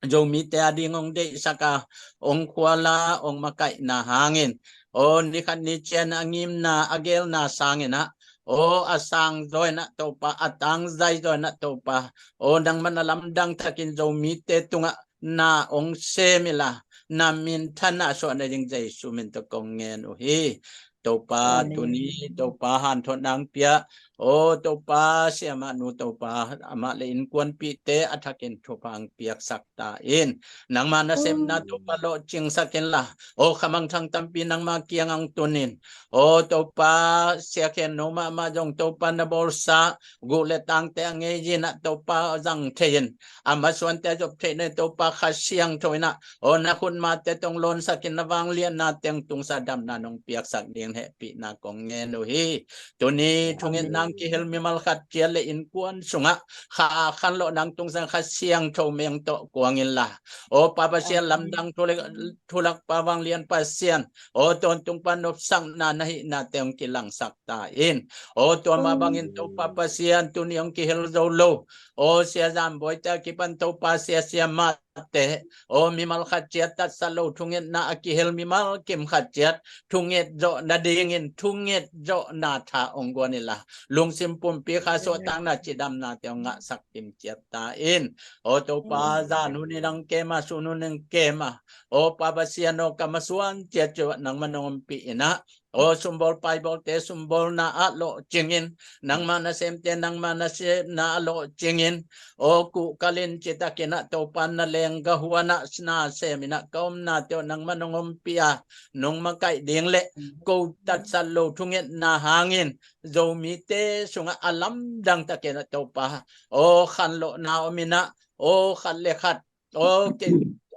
Zomite a ding hong deihsak a, hong khual a hong makaihna hangin, aw nikhat ni ciang a ngimna a gelna sangin a, aw a sang zaw in a Topa, a tang zai zaw in a Topa, aw nangman a lamdang thakin Zomite tungah na hong sem inla, na minthanna suahna ding Jesu min tawh kong ngen uh hi. Topa tuni Topa hanthotna hong pia, Aw Topa, siamahnu Topa, amah le innkuanpihte a thakin thupha hong piaksak ta in. Nangma nasepna Topa lawhcingsak inla, aw khamangthang tampi nangma kiangah hong tun in. Aw Topa, Sia Khen No mahmah zong Topa na bawlsa guh le tangte a ngei in ah Topa zang thei in, a masuante a zop theih na Topa Kha Siangtho in ah, aw na khutmate tawh hong lawnsak in, na vangliatna teng tungsa damna nong piaksak ding hehpihna kong ngen uh hi. Tuni thungetna hong kihel mimal khat ciat le innkuan sungah kha khanlawh nang tungsa Kha Siangtho meng tawh kuang inla, aw Pa Pasian lamdang thu le, thulak Pa, vanglian Pasian, aw tawntung Pa, nopsakna na hihna teng kilangsak ta in. Aw tua mah bangin Topa Pasian, tuni hong kihel zo lo, aw Sia Zam Bawi te a kipan Topa, sia siamahte, aw mimal khat ciat tatsat lo thungetna a kihel mimal kim khat ciat thunget zawh nadingin thunget zawhna tha hong guan inla, lungsim pumpi kha suahtakna cidamnate hong ngahsak kim ciat ta in. Aw Topa, zan hun in hong kem a, sun hun in hong kem a, aw Pa Pasian aw, ka masuan ciat ciat nangma nong ompih in ah, aw sumbawl paibawlte sumbawlna ah lawhcing in, nangma nasemte nangma nasepna ah lawhcing in, aw kuhkal in citakin ah Topa na lenggah huan ah na sem in ah ka omnate aw nangma nong ompih a, nong makaih ding le ko tatsat lo thungetna hangin Zomite sungah a lamdang takin ah Topa, aw khanlawhna om in ah, aw khat le khat, aw ki,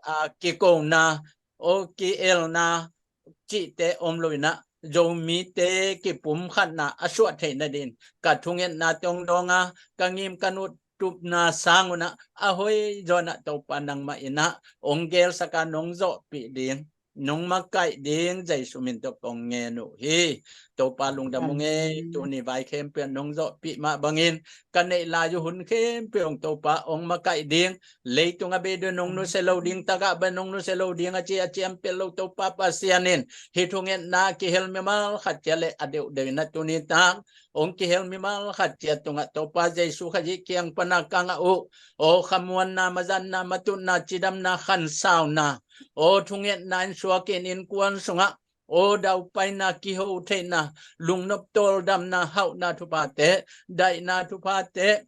a, kikona, aw ki-elna, cihte om lo in ah, Zomite kipumkhatna a suah theih nadin ka thungetna tawh hong dawng a, ka ngim ka nut tupna sang un ah a hoih zaw in ah Topa nangmah in ah hong gelsak a, nong zawhpih ding, nong makaih ding Jesu min tawh kong ngen uh hi. Topa lungdam ung ei, tuni vai khempeuh nong zawhpih mah bangin ka neih lai uh hun khempeuh hong Topa hong makaih ding, leitung a bei ding nong nusia lo ding, tagah bang nong nusia lo ding a ci a ciam pet lo Topa Pasian in, hih thungetna kihel mimal khat ciat le a deuhdeuh in ah tuni tak hong kihel mimal khat ciat tungah Topa Jesu Khazih kiang pan a ka ngah uh, aw khamuanna, mazatna, matutna, cidamna, khansauna, aw thungetna in suak in, innkuan sungah aw daupaina, kiho theihna, lungnop tawldamna, hauhna thuphate, daihna thuphate,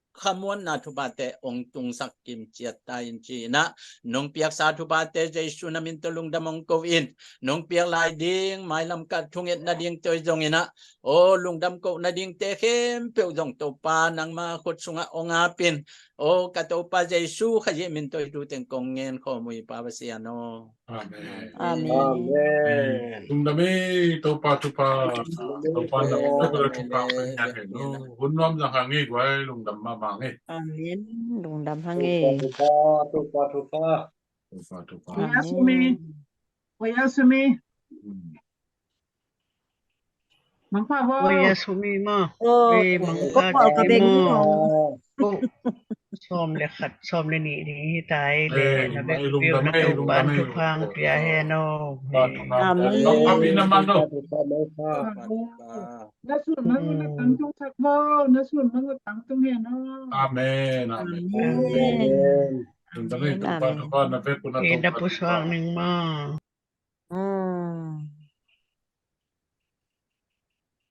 khamuanna thuphate hong tungsak kim ciat ta in ci in ah, nong piaksa thuphate Jesu na min tawh lungdam hong ko in, nong piak lai ding mailam ka thungetna ding tawh zong in ah, aw lungdam koh nadingte khempeuh zong Topa nangma khut sungah hong ap in, aw ka Topa Jesu Khazih min tawh hih thu teng kong ngen khawm uh hi Pa Pasian aw. Amen. Amen. Amen. Lungdam ei, Topa thupha. Topa na pia thupha pe nya he no. Hun nuam zang hang ei guai, lungdam mahmah ei. Amen. Lungdam hang ei. Topa thupha, Topa thupha. Topa thupha. Amen. Oya sumi. Oya sumi. Hmm. Mangpha vo. Oi, a sumi maw. Oi, mangpha ka beng maw. Sawm le khat, sawm le nih ding hi ta ei le, na bek piu na Topa'n thupha hong pia hen aw. Amen. Na sun na ngun na tangtung thak vo, na sun na ngun tangtung hen aw. Amen, amen. Amen. Amen. Amen. Amen. Amen. Amen. Amen. Mm.